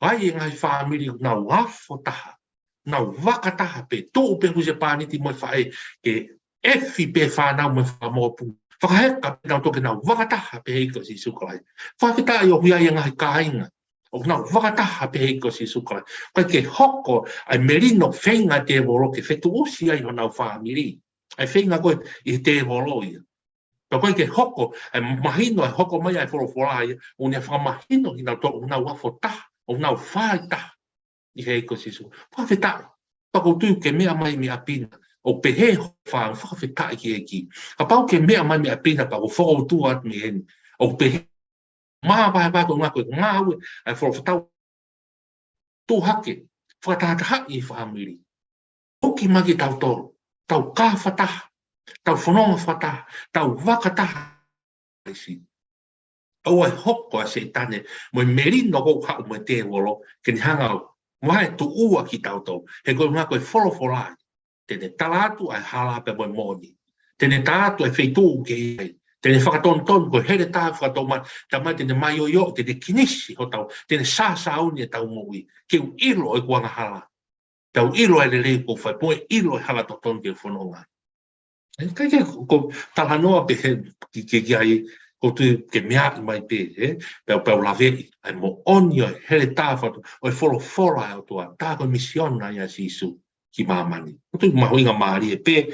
ʻAi e ngaahi fāmili ʻoku nau afo taha, nau vaka taha pē, tuʻu pē husepāniti mo e faʻē, ke efi pē fānau mo e fanga mokopuna. Fakaheka pē nautolu ke nau vaka taha pē he ʻEiki ko Sīsū Kalaisi. Fakafetaʻi ʻoku ʻi ai e ngaahi kāinga ʻoku nau vaka taha pē he ʻEiki ko Sīsū Kalaisi. ʻIkai ke hoko ʻa e melino, feinga e tēvolo ke fetuʻusi ai honau fāmili. ʻA e feinga ko ē ʻa e tēvolo ia. Pea ko e ke hoko, ʻa e mahino, ʻa e hoko mai ʻa e folofola ia, ʻoku ne fakamahino kinautolu ʻoku nau afo taha, ʻoku nau fai taha ʻi he ʻEiki ko Sīsū. Fakafetaʻi. Pea ʻoku ou tui ke meʻa mai mei ʻapi na, ʻoku pehē hoʻo fai, fakafetaʻi ki he ʻEiki. Kapau ke meʻa mai mei ʻapi na, pea ʻoku ou fakaʻutu atu mei heni, ʻoku pehē māvahevahe ko e ngāue, ko e ngāue ʻa e folofola, tau tuʻu hake, fakatahatahaʻi e fāmili. ʻOku ʻi ai kitautolu, tau kau fakataha, tau fononga fakataha, tau vakataha. ʻAisi. ʻOua ʻe hoko ʻa Sētane mo e melino ʻoku haʻu mo e tēvolo ke ne hanga ʻo vahetuʻua kitautolu. He ko e ʻuhinga ko e folofola ia, te ne tala atu ʻa e hala pea mo e moʻoni. Te ne tala atu ʻa e feituʻu ʻoku ke ʻi ai. Te ne fakatonutonu ko e heletā fakatomala, talamai te ne māioʻio, te ne kinisi hotau, te ne sāsāuni ʻetau moʻui. Ke u ʻilo ʻeku angahala. Pea u ʻilo ʻa e lelei ʻoku ou fai, pea u ʻilo ʻa e hala totonu ke u fononga ai. ʻIkai ke, ko e talanoa pē he, ki, ki, ki ai, ʻoku ou tui ke meaʻi mai pē, ē? Pea, pea u laveʻi ʻa e moʻoni ʻo e heletā fatu, ʻo e folofola ʻa e ʻOtua, tā ko e misiona ia ʻa Sīsū ki māmani. ʻOku ou tui mahuʻinga mālie pē,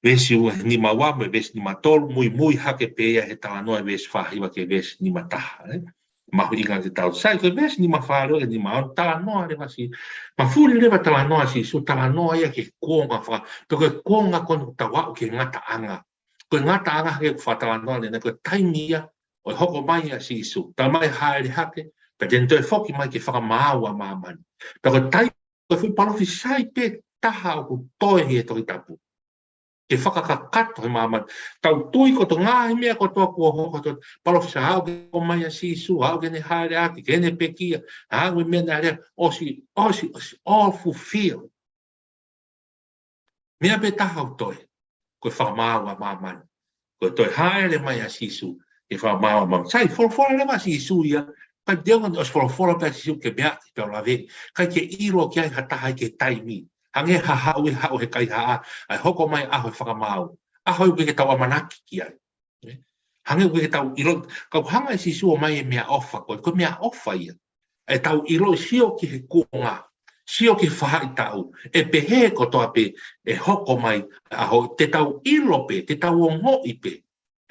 veesi ua, nima ua mo e veesi nima tolu, muimui hake pē ia he talanoa ʻi he veesi fā hiva ki he veesi nima taha, ē? Mahuʻinga ke tau sai, ko e veesi nima fā leva ki he nima ono, talanoa leva Sī-, mafuli leva talanoa Sīsū, talanoa ia ki he kuonga faka-, pe ko e kuonga ko eni ʻoku tau aʻu ki he ngataʻanga. Ko e ngataʻanga hake ʻoku fakatalanoa ʻanenai, ko e taimi ia ʻo e hoko mai ʻa Sīsū. Talamai ʻe hāʻele hake, pea te ne toe foki mai ke fakamaau ʻa māmani. Pea ko e taimi, ko e fuʻu palōfisai pē taha ʻoku toe ʻi he Tohi Tapu ke fakakakato he māmani. Tau tui ko e ngaahi meʻa kotoa kuo hoko, ko e palōfisai, aʻu ki he hoko mai ʻa Sīsū, aʻu ki heʻene hāʻeleʻaki, ki heʻene pekia, aʻu ki he meʻa naʻe lea, ʻosi, ʻosi, ʻosi, all fulfilled. Meʻa pē taha ʻoku toe, ko e fakamaau ʻa māmani. Ko e toe hāʻele mai ʻa Sīsū, ke fakamaau ʻa māmani. Sai, folofola leva ʻa Sīsū ia, ʻikai te u ʻosi folofola pē ʻa Sīsū ke meʻa, ke u laveʻi. ʻIkai ke ʻilo ki ai ha taha ʻi he taimi. Hangē ha haʻu ʻe haʻu he kaihaʻa, ʻa e hoko mai ʻaho e fakamaau. ʻAho ia ʻoku ʻikai ke tau ʻamanaki ki ai. Hangē ʻoku ʻikai ke tau ʻilo, ka ʻoku hanga ʻe Sīsū ʻo ʻomai e meʻaʻofa ko ē, ko e meʻaʻofa ia. ʻE tau ʻilo sio ki he kuonga, sio ki he faʻahitaʻu, ʻe pehē kotoa pē ʻe hoko mai ʻa e ʻaho, te tau ʻilo pē, te tau ongoʻi pē.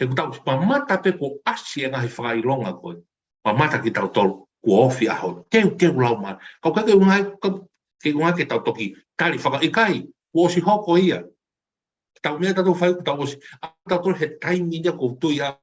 He ʻoku tau mamata pē kuo ʻasi e ngaahi fakaʻilonga ko ē. Mamata kitautolu, kuo ofi ʻaho, teuteu lau mai. Ka ʻoku ʻikai ke ʻuhinga, ka, ke ʻuhinga ke tau toki tali fakaʻikai, kuo ʻosi hoko ia. Tau meʻa tautolu fai, kuo tau ʻosi, ʻa tautolu he taimi ia ʻoku ou tui ʻa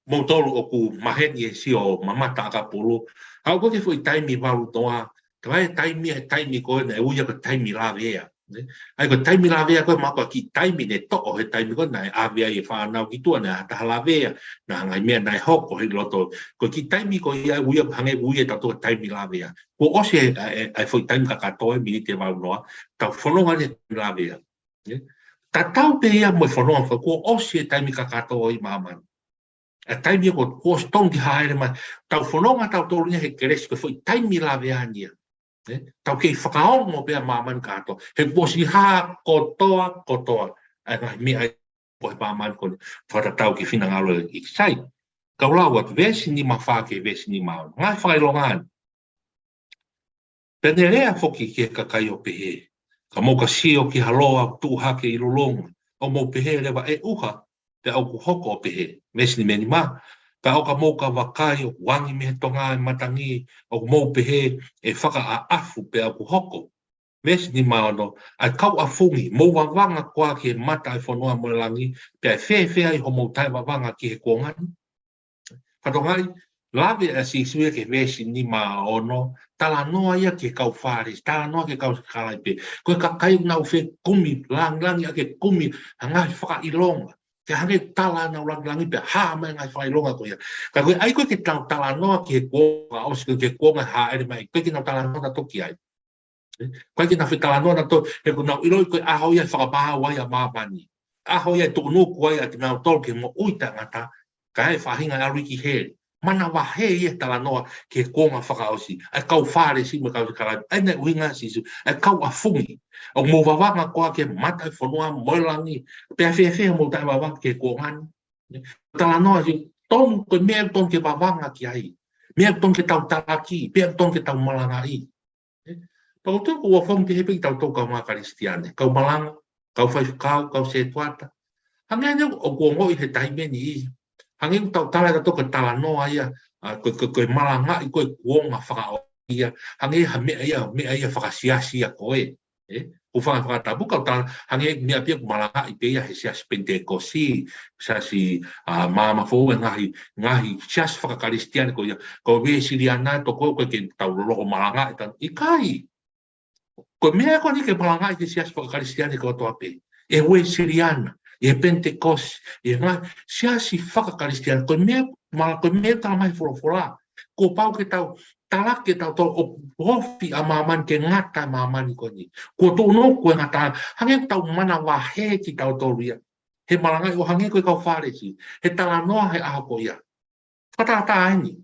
moutolu ʻoku maheni ʻe sio mamata ʻakapulu. ʻA ʻoku ke foʻi taimi valu noa, ka ʻi he taimi, he taimi ko ē naʻe ui ia ko e taimi lavea. Nē? ʻA ia ko e taimi lavea ko ē, mahalo ko e kiʻi taimi ne toʻo he taimi ko ē naʻe ʻave ai e fānau ki tuʻa, naʻe ʻi ai ha taha lavea, naʻe ʻi ai e ngaahi meʻa naʻe hoko he loto. Ko e kiʻi taimi ko ia ʻe ui ia, hangē ʻoku ui ʻe tautolu taimi lavea. Kuo ʻosi e, e, e, e foʻi taimi kakato e miniti ʻe valu noa, tau fononga he taimi lavea. Nē? Tatau pē ia mo e fononga, kuo ʻosi e taimi kakato ʻi māmani. E taimi ko ē kuo ʻosi tonu ke hāʻele mai. Tau fononga tautolu ia he kelesi ko e foʻi taimi lavea ia. Nē? Tau kei fakaongo pē ʻa māmani kātoa. He kuo ʻosi hā kotoa, kotoa. ʻA e ngaahi meʻa ʻi he māmani ko eni. Fakatatau ki he finangalo ʻo e ʻEiki. Sai. Kau lau atu veesi nima fā ki he veesi nima ono. Ngaahi fakaʻilonga eni. Pea ne lea foki ki he kakai ʻo pehē, ka mou ka sio ki ha loa ʻoku tuʻu hake ʻi lolonga, ʻo mou pehē leva ʻe ʻuha, pea ʻoku hoko ʻo pehē. Veesi nima nima, pea ʻo ka mou ka vakai ʻoku angi mei he tonga e matangi, ʻoku mou pehē ʻe fakaʻaʻafu pea ʻoku hoko. Veesi nima ono, ʻa e kau ʻafungi, mou vavanga koā ki he mata e fonua mo e langi, pea ʻe fēfē ai homou taʻevavanga ki he kuonga ni? Fakatokangaʻi, lave ʻa Sīsū ia ki he veesi nima ono, talanoa ia ki he kau Fālesi, talanoa ki he kau sikalaipe. Ko e kakai naʻa nau fekumi, langilangi ʻa e kumi, ha ngaahi fakaʻilonga. Ke hangē tala naʻa nau langilangi pea hā mai ngaahi fakaʻilonga ko ia. Ka ko e ʻai ko ē ke tau talanoa ki he kuonga ʻosi, ki he kuonga hāʻele mai, ko e ke nau talanoa nautolu ki ai. ʻIkai ke nau fetalanoa nautolu, he ʻoku nau ʻiloʻi ko e ʻaho ia ʻe fakamaau ai ʻa māmani. ʻAho ia ʻe tuʻunuku ai ʻa kinautolu ki he moʻui taʻengata, kae faʻahinga ʻalu ki heli. Manavahē ia e talanoa ki he kuonga fakaʻosi. ʻA e kau Fālesi mo e kau sikalaipe. ʻA ia naʻe ʻuhinga ʻa Sīsū. ʻA e kau ʻafungi. ʻOku mou vavanga koā ki he mata e fonua mo e langi. Pea fēfē homou taʻevavanga ki he kuonga ni? Talanoa ʻa Sīsū. Tonu ko e meʻa ʻoku tonu ke vavanga ki ai. Meʻa ʻoku tonu ke tau talaki. Meʻa ʻoku tonu ke tau malangaʻi. Pea ʻoku ou tui ʻoku ʻofa pehē pē kitautolu kau Kalisitiane, kau malanga, kau faifekau, kau setuata. Hangē ʻoku ongoʻi he taimi ni ia. Hangē ʻoku tau tala ʻe tautolu ko e talanoa ia, ʻa, ko, ko, ko e malangaʻi ko e kuonga fakaʻosi ia. Hangē ha meʻa ia, meʻa ia fakasiasi ia ko ē. ʻE, ʻoku fanga fakatapu kau tala, hangē meʻa pē ia ʻoku malangaʻi pē ia he siasi Penitekosi, siasi, ʻa, Maama Foʻou, e ngaahi, ngaahi siasi fakakalisitiane ko ia. Ko e Uēsiliana, tokua ko e ke tau loko malangaʻi, tau, ʻikai. Ko e meʻa ko eni ke malangaʻi ki he siasi fakakalisitiane kotoa pē. ʻE Uēsiliana, ʻe Penitekosi, ʻe ngaahi siasi fakakalisitiane. Ko e meʻa, ma-, ko e meʻa tala mai he folofola. Kuo pau ke tau, talaki ʻe tautolu ʻoku ofi ʻa māmani ke ngata ʻa māmani ko eni. Kuo tuʻu noa, kuo ngata, hangē ʻoku tau manavahē kitautolu ia. He malangaʻi ʻo hangē ko e kau Fālesi. He talanoa he ʻaho ko ia. Fakatātā eni.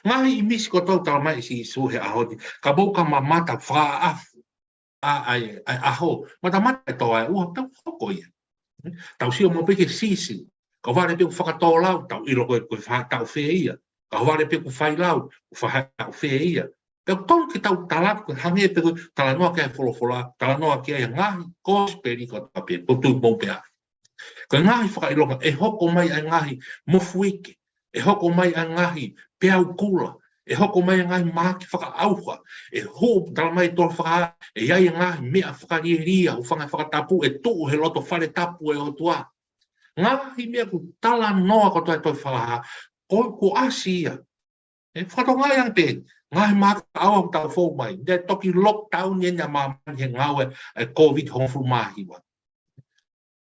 Ngaahi ʻīmisi kotoa ʻoku tala mai ʻe Sīsū he ʻaho ni, ka mou ka mamata fakaʻafu ʻa, ʻa e, ʻa e ʻaho, matamata e toa ʻe ua, pea hoko ia. Tau sio mo pē ki he sisi, ka vale pē ʻoku fakatōlau, tau ʻilo ko e, ko e faʻahitaʻu fē ia. Ka vale pē ʻoku failau, ʻoku faʻahitaʻu fē ia. Pea ʻoku tonu ke tau tala, ko e hangē pē ko e talanoa ki ai e folofola, talanoa ki ai e ngaahi kosipeli kotoa pē, ko e tuʻu mou pē ʻa. Ko e ngaahi fakaʻilonga, ʻe hoko mai ʻa e ngaahi mofuike, ʻe hoko mai ʻa e ngaahi peau kula, ʻe hoko mai ʻa e ngaahi mahaki fakaʻauha, ʻe hū tala mai tō faka, ʻe ʻi ai e ngaahi meʻa fakalielia, hūfanga he fakatapu, ʻe tuʻu he loto fale tapu ʻo e ʻOtua. Ngaahi meʻa ʻoku talanoa kotoa ʻe Tohi Fakahā, ko, kuo ʻasi ia. ʻE, fakatokangaʻi ange pē, ngaahi mahaki fakaʻauha ʻoku tau fou mai. Te toki lockdown eni ʻa māmani he ngāue ʻa e Covid hongofulu mā hiva.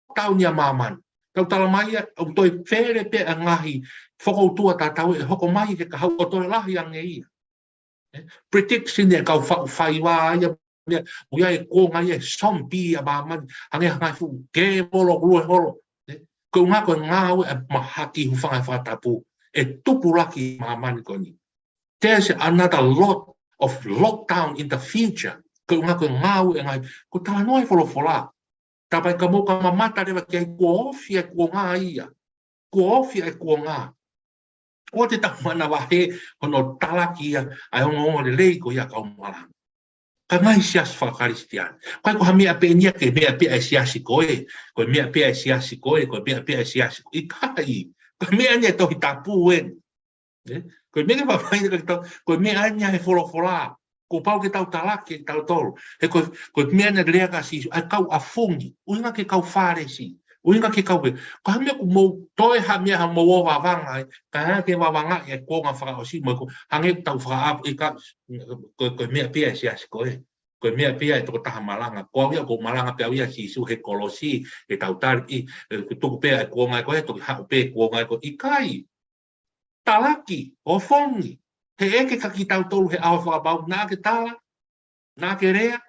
Lockdown ʻa māmani. Tau tala mai ia, ʻoku toe fele pē ʻa e ngaahi fokoutua tatau ʻe hoko mai he kahaʻu ʻo toe lahi ange ia. ʻE, prediction ʻa e kau fa-, faiva ia, ia, ʻoku ʻi ai e kuonga ia e zombie ʻa māmani, hangē ha ngaahi fuʻu kēvolo ʻoku lue holo. ʻE, ko e ʻuhinga ko e ngāue ʻa e mahaki hūfanga he fakatapu, ʻe tupulaki ʻa māmani ko eni. There's another lot of lockdown in the future. Ko e ʻuhinga ko e ngāue ʻa e ngaahi, ko e talanoa he folofola. Tāpai ka mou ka mamata leva ki ai, kuo ofi ʻa e kuonga ia. Kuo ofi ʻa e kuonga. ʻOua te tau manavahē hono talaki ia ʻa e ongoongolelei ko ia kau malanga. Ka ngaahi siasi fakakalisitiane. Ko e ko ha meʻa pē eni ia ke meʻa pē ʻa e siasi ko ē, ko e meʻa pē ʻa e siasi ko ē, ko e meʻa pē ʻa e siasi ko ē. ʻIkai, ko e meʻa eni ʻa e Tohi Tapu eni. ʻE? Ko e meʻa ke fafai ni ka tau, ko e meʻa eni ʻa e folofola. Kuo pau ke tau talaki kitautolu. He ko, ko e meʻa eni ʻa e lea ʻa Sīsū, ʻa e kau ʻafungi. ʻUhinga ki he kau Fālesi. ʻUhinga ki he kau pē. Ko ha meʻa ʻoku mou toe ha meʻa ha mou ō vavanga ai, ka hā ke vavanga e kuonga fakaʻosi mo ko, hangē tau fakaʻapu ʻi ka, ko, ko e meʻa pē ʻa e siasi ko ē. Ko e meʻa pē ʻa e tokotaha malanga. Ko au ia, ʻoku ou malanga pē au ia ʻa Sīsū he kolosi, he tau tali ʻi, ʻe, ko e tuku pē ʻa e kuonga ko ē, toki haʻu pē kuonga ko ē. ʻIkai. Talaki, ʻofongi, he ʻeke kia kitautolu he ʻaho fakapapau, naʻa ke tala, naʻa ke lea,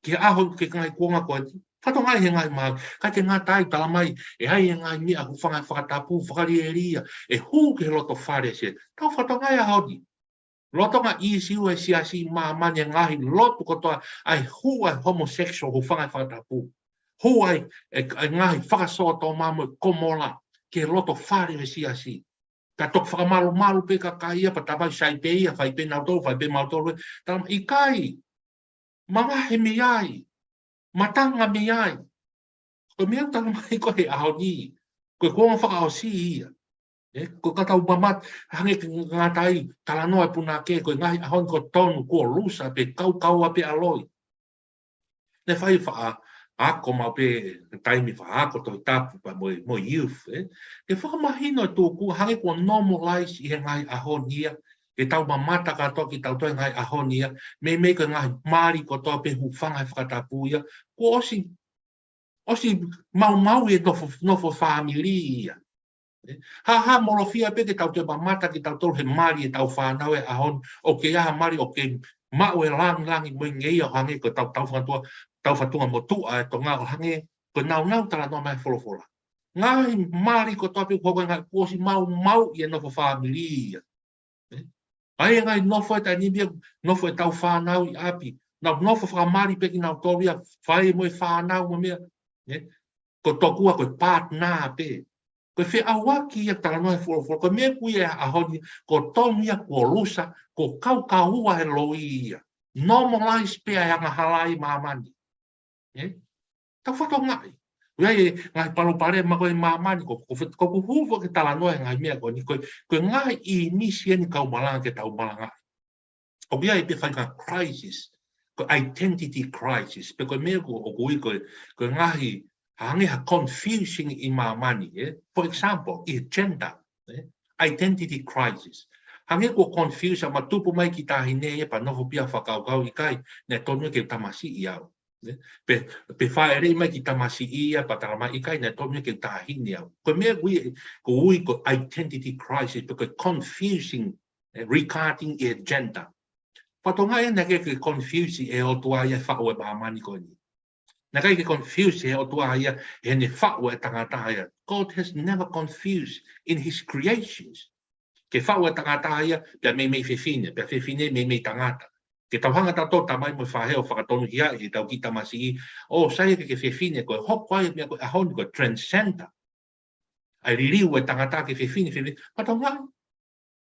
ki he ʻaho ki he ngaahi kuonga ko eni, fakatokangaʻi he ngaahi mahaki, ka ke ngata ai tala mai, ʻe ʻi ai e ngaahi meʻa hūfanga he fakatapu, fakalielia, ʻe hū ki he loto fale ʻo e siasi, tau fakatokangaʻi ʻaho ni. Lolotonga ʻīsiu ʻa e siasi ʻi māmani e ngaahi lotu kotoa ʻa e hū ʻa e homosexual hūfanga he fakatapu. Hū ʻa e, e, e ngaahi fakasōtoma mo e Komola ki he loto fale ʻo e siasi. Ka toki fakamalumalu pē kakai ia pea tala mai sai pē ia, fai pē nautolu, fai pē mautolu, tala mai ʻikai. Mavahe mei ai. Matanga mei ai. Ko e meʻa ʻoku tala mai ko e he ʻaho ni. Ko e kuonga fakaʻosi ia. ʻE, ko e ka tau mamata, hangē ke ngata ai, talanoa e punake, ko e ngaahi ʻaho ni ʻoku tonu, kuo lusa pē, kaukaua pē ʻa loi. Ne fai faʻa ako maʻu pē taimi faʻa ako Tohi Tapu pea mo, mo youth, ē. Ke fakamahino e tuku, hangē kuo normalize ʻi he ngaahi ʻaho ni ia, ke tau mamata kātoa kitautolu he ngaahi ʻaho ni ia, meimei ko e ngaahi mali kotoa pē hūfanga he fakatapu ia, kuo ʻosi, ʻosi maumau e nofo, nofo fāmili ia. Hāhāmolofia pē ke tau toe mamata kitautolu he mali e tau fānau he ʻaho ni, ʻoku ʻi ai ha mali ʻoku maʻu e langilangi mo e ngeia ʻo hangē ko e tau, tau fatunga, tau fatunga motuʻa e Tonga ʻo hangē ko e nāunau talanoa mai folofola. Ngaahi mali kotoa pē kuo hoko e ngaahi kuo ʻosi maumau ʻi e nofo fāmili ia. ʻE? ʻA e ngaahi nofo e taimi ni, nofo e tau fānau ʻi ʻapi. Nau nofo fakamali pē kinautolu ia, fai mo e fānau mo e meʻa. ʻE? Ko tokua ko e partner pē. Ko e feʻauaki ia talanoa he folofola. Ko e meʻa ʻoku ʻi ai he ʻaho ni, kuo tonu ia kuo lusa, kuo kaukaua he loi ia. Normalize pē ʻa e angahala ʻi māmani. ʻE? Tau fakatokangaʻi. ʻOku ʻi ai e ngaahi palopalema ko ē ʻi māmani, ko, ko, ko ʻeku hū foki ke talanoa he ngaahi meʻa ko eni, ko, ko e ngaahi ʻīmisi eni ʻoku malanga ke tau malangaʻi. ʻOku ʻi ai pē faʻahinga crisis, ko e identity crisis, pe ko e meʻa ko, ʻoku ui ko, ko e ngaahi, hangē ha confusion ʻi māmani, ē? For example, ʻi he gender, ē? Identity crisis. Hangē kuo confuse ʻa ma tupu mai ki taʻahine ia pea nofo pē ʻo fakakaukau ʻikai, naʻe totonu ke u tamasiʻi au. Ē? Pe, pe fāʻeleʻi mai ki tamasiʻi ia pea tala mai ʻikai, naʻe totonu ke u taʻahine au. Ko e meʻa ʻoku ui, ʻoku ui ko identity crisis, pe ko e confusing, ē, regarding e gender. Pea toki ʻi ai naʻe ʻikai ke confuse ʻe he ʻOtua ia e faʻu ʻo e māmani ko eni. Naʻe ʻikai ke confuse ʻe he ʻOtua ia ʻene faʻu ʻo e tangata ia. God has never confused in his creations. Ke faʻu ʻo e tangata ia, pea meimei fefine, pea fefine meimei tangata. Ke tau hanga tautolu ʻo tamai mo faʻē ʻo fakatonuhiaʻi ʻetau kiʻi tamasiʻi, ʻo sai ke ke fefine, ko e hoko ai e meʻa ko e ʻaho ni ko e transgender. ʻA e liliu e tangata ke fefine, fefine, pea tau ngaahi.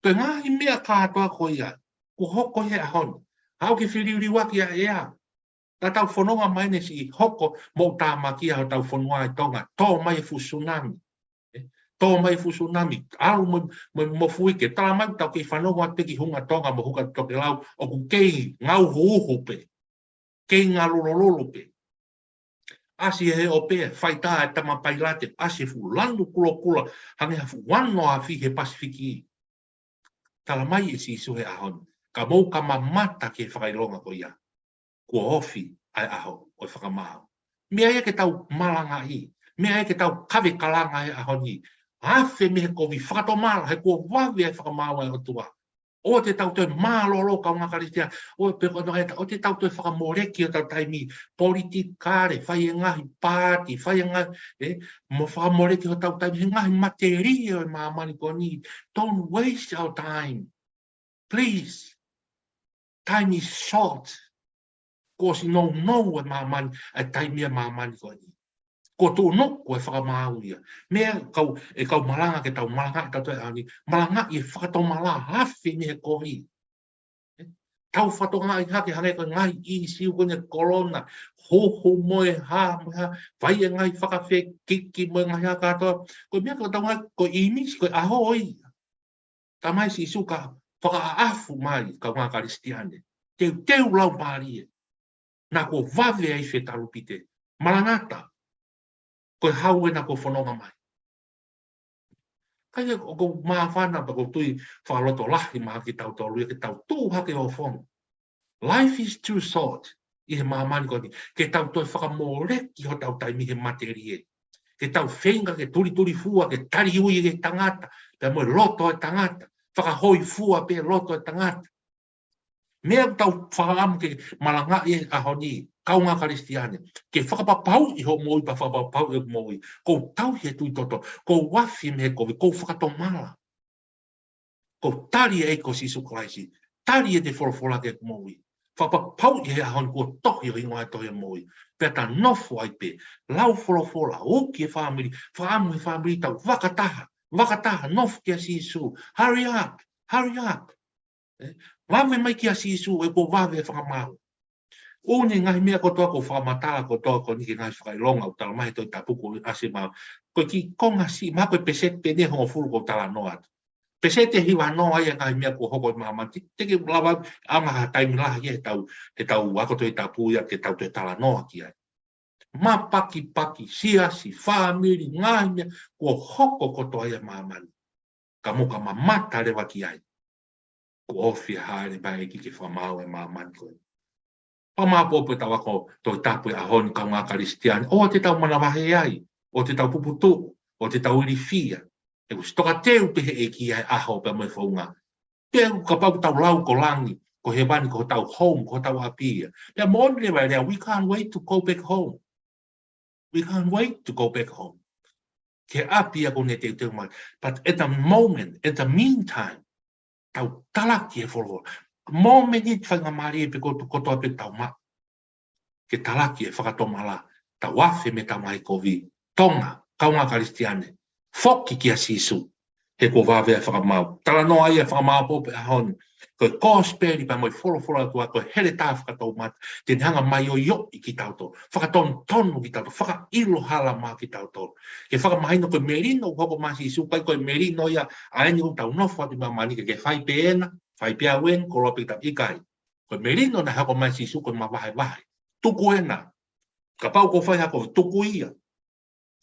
Ko e ngaahi meʻa kātoa ko ia, kuo hoko he ʻaho ni. Haʻu ke feliuliuaki ʻa e ʻea. Ka tau fononga mai ʻene siʻi hoko moʻutāmaki ʻa hotau fonua ʻi Tonga, tō mai e fuʻu tsunami. Ē, tō mai e fuʻu tsunami, ʻalu mo, mo, mo fui ke tala mai tau kei fanongo atu pē ki Hunga Tonga mo Huka Tokelau, ʻoku kei ngāuhuuhu pē. Kei ngālulululu pē. ʻAsi he ʻope, faitā e tama pailate, ʻasi e fuʻu lanu kulokula, hangē ha fuʻu ano afi he Pasifiki. Tala mai ʻe Sīsū he ʻaho ni, ka mou ka mamata ki he fakaʻilonga ko ia. Kuo ofi ʻa e ʻaho ʻo e fakamaau. Meʻa ia ke tau malangaʻi, meʻa ia ke tau kave kalanga he ʻaho ni. Afe mei he kovi, fakatomala, he kuo vave ʻa e fakamaau ʻa e ʻOtua. ʻOua te tau toe mālōlō kaungā Kalisitiane, ʻoua pē ko ʻenau ʻeta, ʻoua te tau toe fakamoleki hotau taimi, politikale, fai e ngaahi paati, fai e ngaahi, ē, mo fakamoleki hotau taimi, he ngaahi matelie ʻo e māmani ko eni. Don't waste our time. Please. Time is short. Kuo ʻosi nounou e māmani, e taimi ʻa e māmani ko eni. Kuo tuʻunuku e fakamaau ia. Meʻa kau, ʻe kau malanga ke tau malangaʻi tautolu he ʻaho ni, malangaʻi e fakatomala, afe mei he kovi. Tau fakatokangaʻi hake hangē ko e ngaahi ʻīsiu ko eni e kolona, huhu mo e hā, mo e hā, fai e ngaahi fakafekiki mo e ngaahi hā kātoa. Ko e meʻa ko tau ngaahi, ko e ʻīmisi, ko e ʻaho ia. Tala mai ʻe Sīsū ka fakaʻaʻafu mai kaungā Kalisitiane. Teuteu laumālie. Naʻa kuo vave ai fetalupite. Malanga atu. Ko e hau ena kuo fononga mai. Ka ia ʻoku māfana pea ʻoku ou tui fakalotolahi mai kiate kitautolu ia ke tau tuʻu hake ʻo fononga. Life is too short ʻi he māmani ko eni ke tau toe fakamoleki hotau taimi he matelie. Ke tau feinga ke tulitulifua, ke taliui e tangata, pea mo e loto e tangata, fakahōifua pē loto e tangata. Meʻa ʻoku tau fakaʻamu ke malangaʻi he ʻaho ni, kaungā Kalisitiane, ke fakapapauʻi hoʻo moʻui pea fakapapauʻi ʻeku moʻui. Kuo u tauhi e tui toto, kuo u afe mei he kovi, kuo u fakatomala. Kuo u tali ʻe he ʻEiki ko Sīsū Kalaisi, tali ʻene folofola ki heʻeku moʻui. Fakapapauʻi he ʻaho ni kuo tohi ho hingoa he tohi ʻo e moʻui. Pea ta nofo ai pē, lau folofola, uki e fāmili, fakaʻamu he fāmili, tau vakataha, vakataha, nofo kia Sīsū. Hurry up, hurry up. Ē? Vave mai kia Sīsū, he kuo vave e fakamaau. ʻOku ne ngaahi meʻa kotoa ʻoku ou fakamatala kotoa ko eni ki he ngaahi fakaʻilonga ʻoku tala mai he Tohi Tapu kuo ʻasi mai. Ko e kiʻi konga siʻi, mahalo ko e peseti pē ʻeni ʻe hongofulu ʻoku ou talanoa atu. Peseti ʻe hiva noa ia e ngaahi meʻa kuo hoko ʻi māmani. Te, te ke lava ʻaonga ha taimi lahi ia heʻetau, heʻetau ako Tohi Tapu ia ke tau toe talanoa ki ai. Mapakipaki, siasi, fāmili, ngaahi meʻa kuo hoko kotoa ia ʻi māmani. Ka mou ka mamata leva ki ai. Kuo ofi e hāʻele mai e ʻEiki ke fakamaau e māmani ko ē. Pea maʻu pē ʻetau ako Tohi Tapu he ʻaho ni kaungā Kalisitiane. ʻOua te tau manavahē ai. ʻOua te tau puputuʻu. ʻOua te tau ilifia. He kuo ʻosi tokateu pē ʻe he ʻEiki ia e ʻaho pea mo e founga. Pea kapau ʻoku tau lau ko langi, ko hēvani, ko hotau home, ko hotau ʻapi ia. Pea moʻoni leva e lea, we can't wait to go back home. We can't wait to go back home. Ki he ʻapi ia kuo ne teuteu mai. But at the moment, at the meantime, tau talaki e folofola. Mōmeniti faingamālie pē ko ē kotoa pē ʻoku tau maʻu. Ke talaki e fakatomala, tau afe mei heʻetau ngaahi kovi. Tonga, kaungā Kalisitiane, foki kia Sīsū. He kuo vave e fakamaau. Talanoa ia ʻa e fakamaau pē he ʻaho ni. Ko e kosipeli pea mo e folofola ʻa e ʻOtua, ko e heletā fakatoumata, te ne hanga mai ʻo ʻioʻi kitautolu, fakatonutonu kitautolu, fakaʻilo hala mai kitautolu. Ke fakamahino ko e melino ʻoku hoko mai ʻa Sīsū, ʻikai ko e melino ia ʻa eni ʻoku tau nofo atu ʻi māmani, ke ke fai pē ena, fai pē au eni, koloa pē kitautolu, ʻikai. Ko e melino naʻe hoko mai ʻa Sīsū ko e mavahevahe. Tuku ena. Kapau ʻoku fai ha kovi, tuku ia.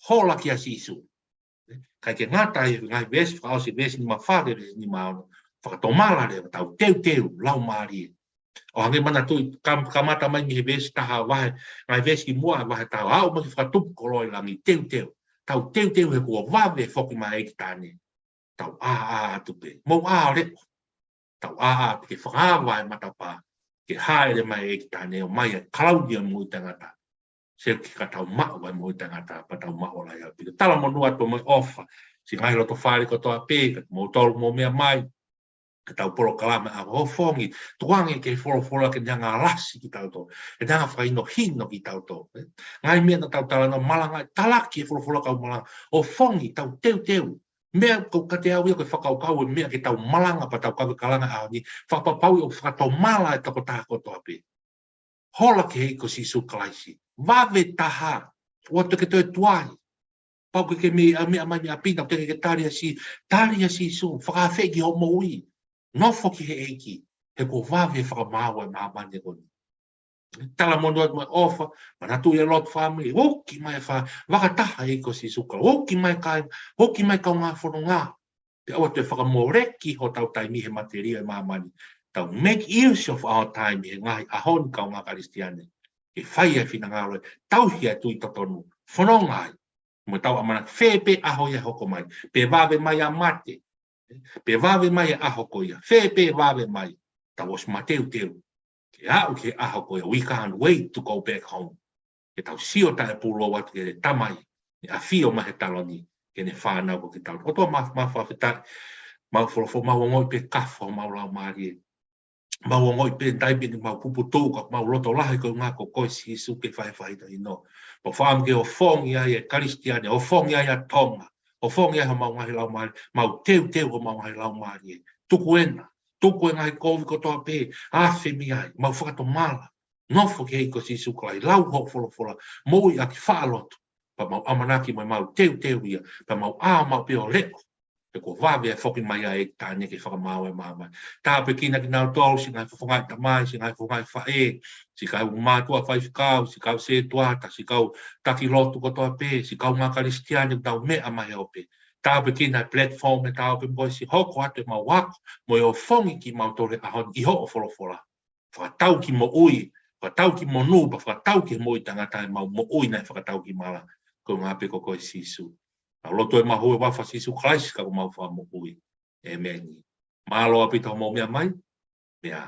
Hola kia Sīsū. ʻIkai ke ngata ai, ngaahi veesi fakaʻosi, veesi nima fā ki he veesi nima ono. Fakatomala leva, tau teuteu, laumālie. ʻO hangē, manatuʻi, kam-, kamata mai mei he veesi taha vahe, ngaahi veesi kimuʻa vahe taha, aʻu mai ki he fakatupu koloa ʻi langi, teuteu. Tau teuteu he kuo vave e foki mai ʻa e ʻEiki Taʻane. Tau ʻā ʻā atu pē. Mou ʻā ʻo leʻo. Tau ʻā ʻā atu ke fakaava e matapā, ke hāʻele mai e ʻEiki Taʻane ʻo mai ʻa e kalauni ʻo e moʻui taʻengata. Sio ki he ka tau maʻu ʻa e moʻui taʻengata, pea tau maʻu ʻo lahi ʻaupito. Talamonū atu mo e ʻofa, siʻi ngaahi loto fale kotoa pē, ka mou tolu mou meʻa mai, ka tau polokalama ʻa ʻOfongi, tuku ange ki he folofola ke ne hanga ʻo lasi kitautolu, ke ne hanga ʻo fakahinohino kitautolu. Ngaahi meʻa naʻa tau talanoa, malanga, talaki e folofola kau malanga, ʻOfongi, tau teuteu. Meʻa ko ē kiate au ia ko e fakakaukau e meʻa ke tau malanga pea tau kave kalanga he ʻaho ni, fakapapauʻi ʻoku fakatomala e tokotaha kotoa pē. Hola ki he ʻEiki ko Sīsū Kalaisi. Vave taha. ʻOua te ke toe tuai. Pau ke ke meʻa, meʻa mai mei ʻapi na, te ke tali ʻa Sī-, tali ʻa Sīsū, fakaafeʻi ki hoʻo moʻui. Nofo ki he ʻEiki, he kuo vave e fakamaau ʻa e māmani ko eni. Talamonū atu mo e ʻofa, manatuʻi e lotu fāmili, uki mai e fa-, vaka taha e ʻEiki ko Sīsū Kalaisi, uki mai e kāinga, uki mai e kaungā fononga. Pea ʻoua te fakamoleki hotau taimi he matelie ʻo e māmani. Tau make use of our time he ngaahi ʻaho ni, kaungā Kalisitiane. Ke fai ai e finangalo, tauhi ʻa e tui totonu, fononga ai. Mo tau ʻamanaki fē pē ʻaho ia ʻe hoko mai. Pe vave mai ʻa mate. Pe vave mai e ʻaho ko ia. Fē pē vave mai. Tau ʻosi mateuteu. Ke aʻu ki he ʻaho ko ia. We can't wait to go back home. Ke tau sio taʻepūlou atu ki he Tamai. Ne ʻafio mai he taloni. Ki heʻene fānau ko kitautolu. ʻOtua ma, ma fakafetaʻi. Mau folofola, mau ongoʻi pē kafo, mau laumālie. Mau ongoʻi pē taimi ni mau puputuʻu ka mau loto lahi ko e ʻuhinga ko koe Sīsū ke fai e fakahinohino. Mau faʻamu ke ʻofongi ai e Kalisitiane, ʻofongi ai ʻa Tonga, ʻofongi ai homau ngaahi laumālie, mau teuteu homau ngaahi laumālie. Tuku ena, tuku e ngaahi kovi kotoa pē, afe mei ai, mau fakatomala. Nofo ki he ʻEiki ko Sīsū Kalaisi, lau hoʻo folofola, moʻui ʻaki faʻa lotu. Pea mau ʻamanaki mo mau teuteu ia, pea mau ʻā mau pē ʻo leʻo. He kuo vave e foki mai ʻa e ʻEiki Taʻane ke fakamaau e māmani. Tāpuekina kinautolu, siʻi ngaahi fofongaʻi tamai, siʻi ngaahi fofongaʻi faʻē, siʻi kau mātuʻa faifekau, siʻi kau sētuata, siʻi kau taki lotu kotoa pē, siʻi kaungā Kalisitiane ʻoku tau meʻa mai he ope. Tāpuekina e platform ʻe tau ope mo siʻi hoko atu ʻemau ako, mo e ʻofongi kimautolu he ʻaho ni ʻi hoʻo folofola. Fakatau ki moʻui, fakatau ki monū, pea fakatau ki he moʻui taʻengata ʻemau moʻui naʻe fakatau ki mala, ko e ʻuhinga pē ko koe Sīsū. Tau lotu ʻemau hū he huafa ʻo Sīsū Kalaisi ko homau Fakamoʻui. ʻĒmeni. Mālō ʻaupito hoʻomou meʻa mai, meʻa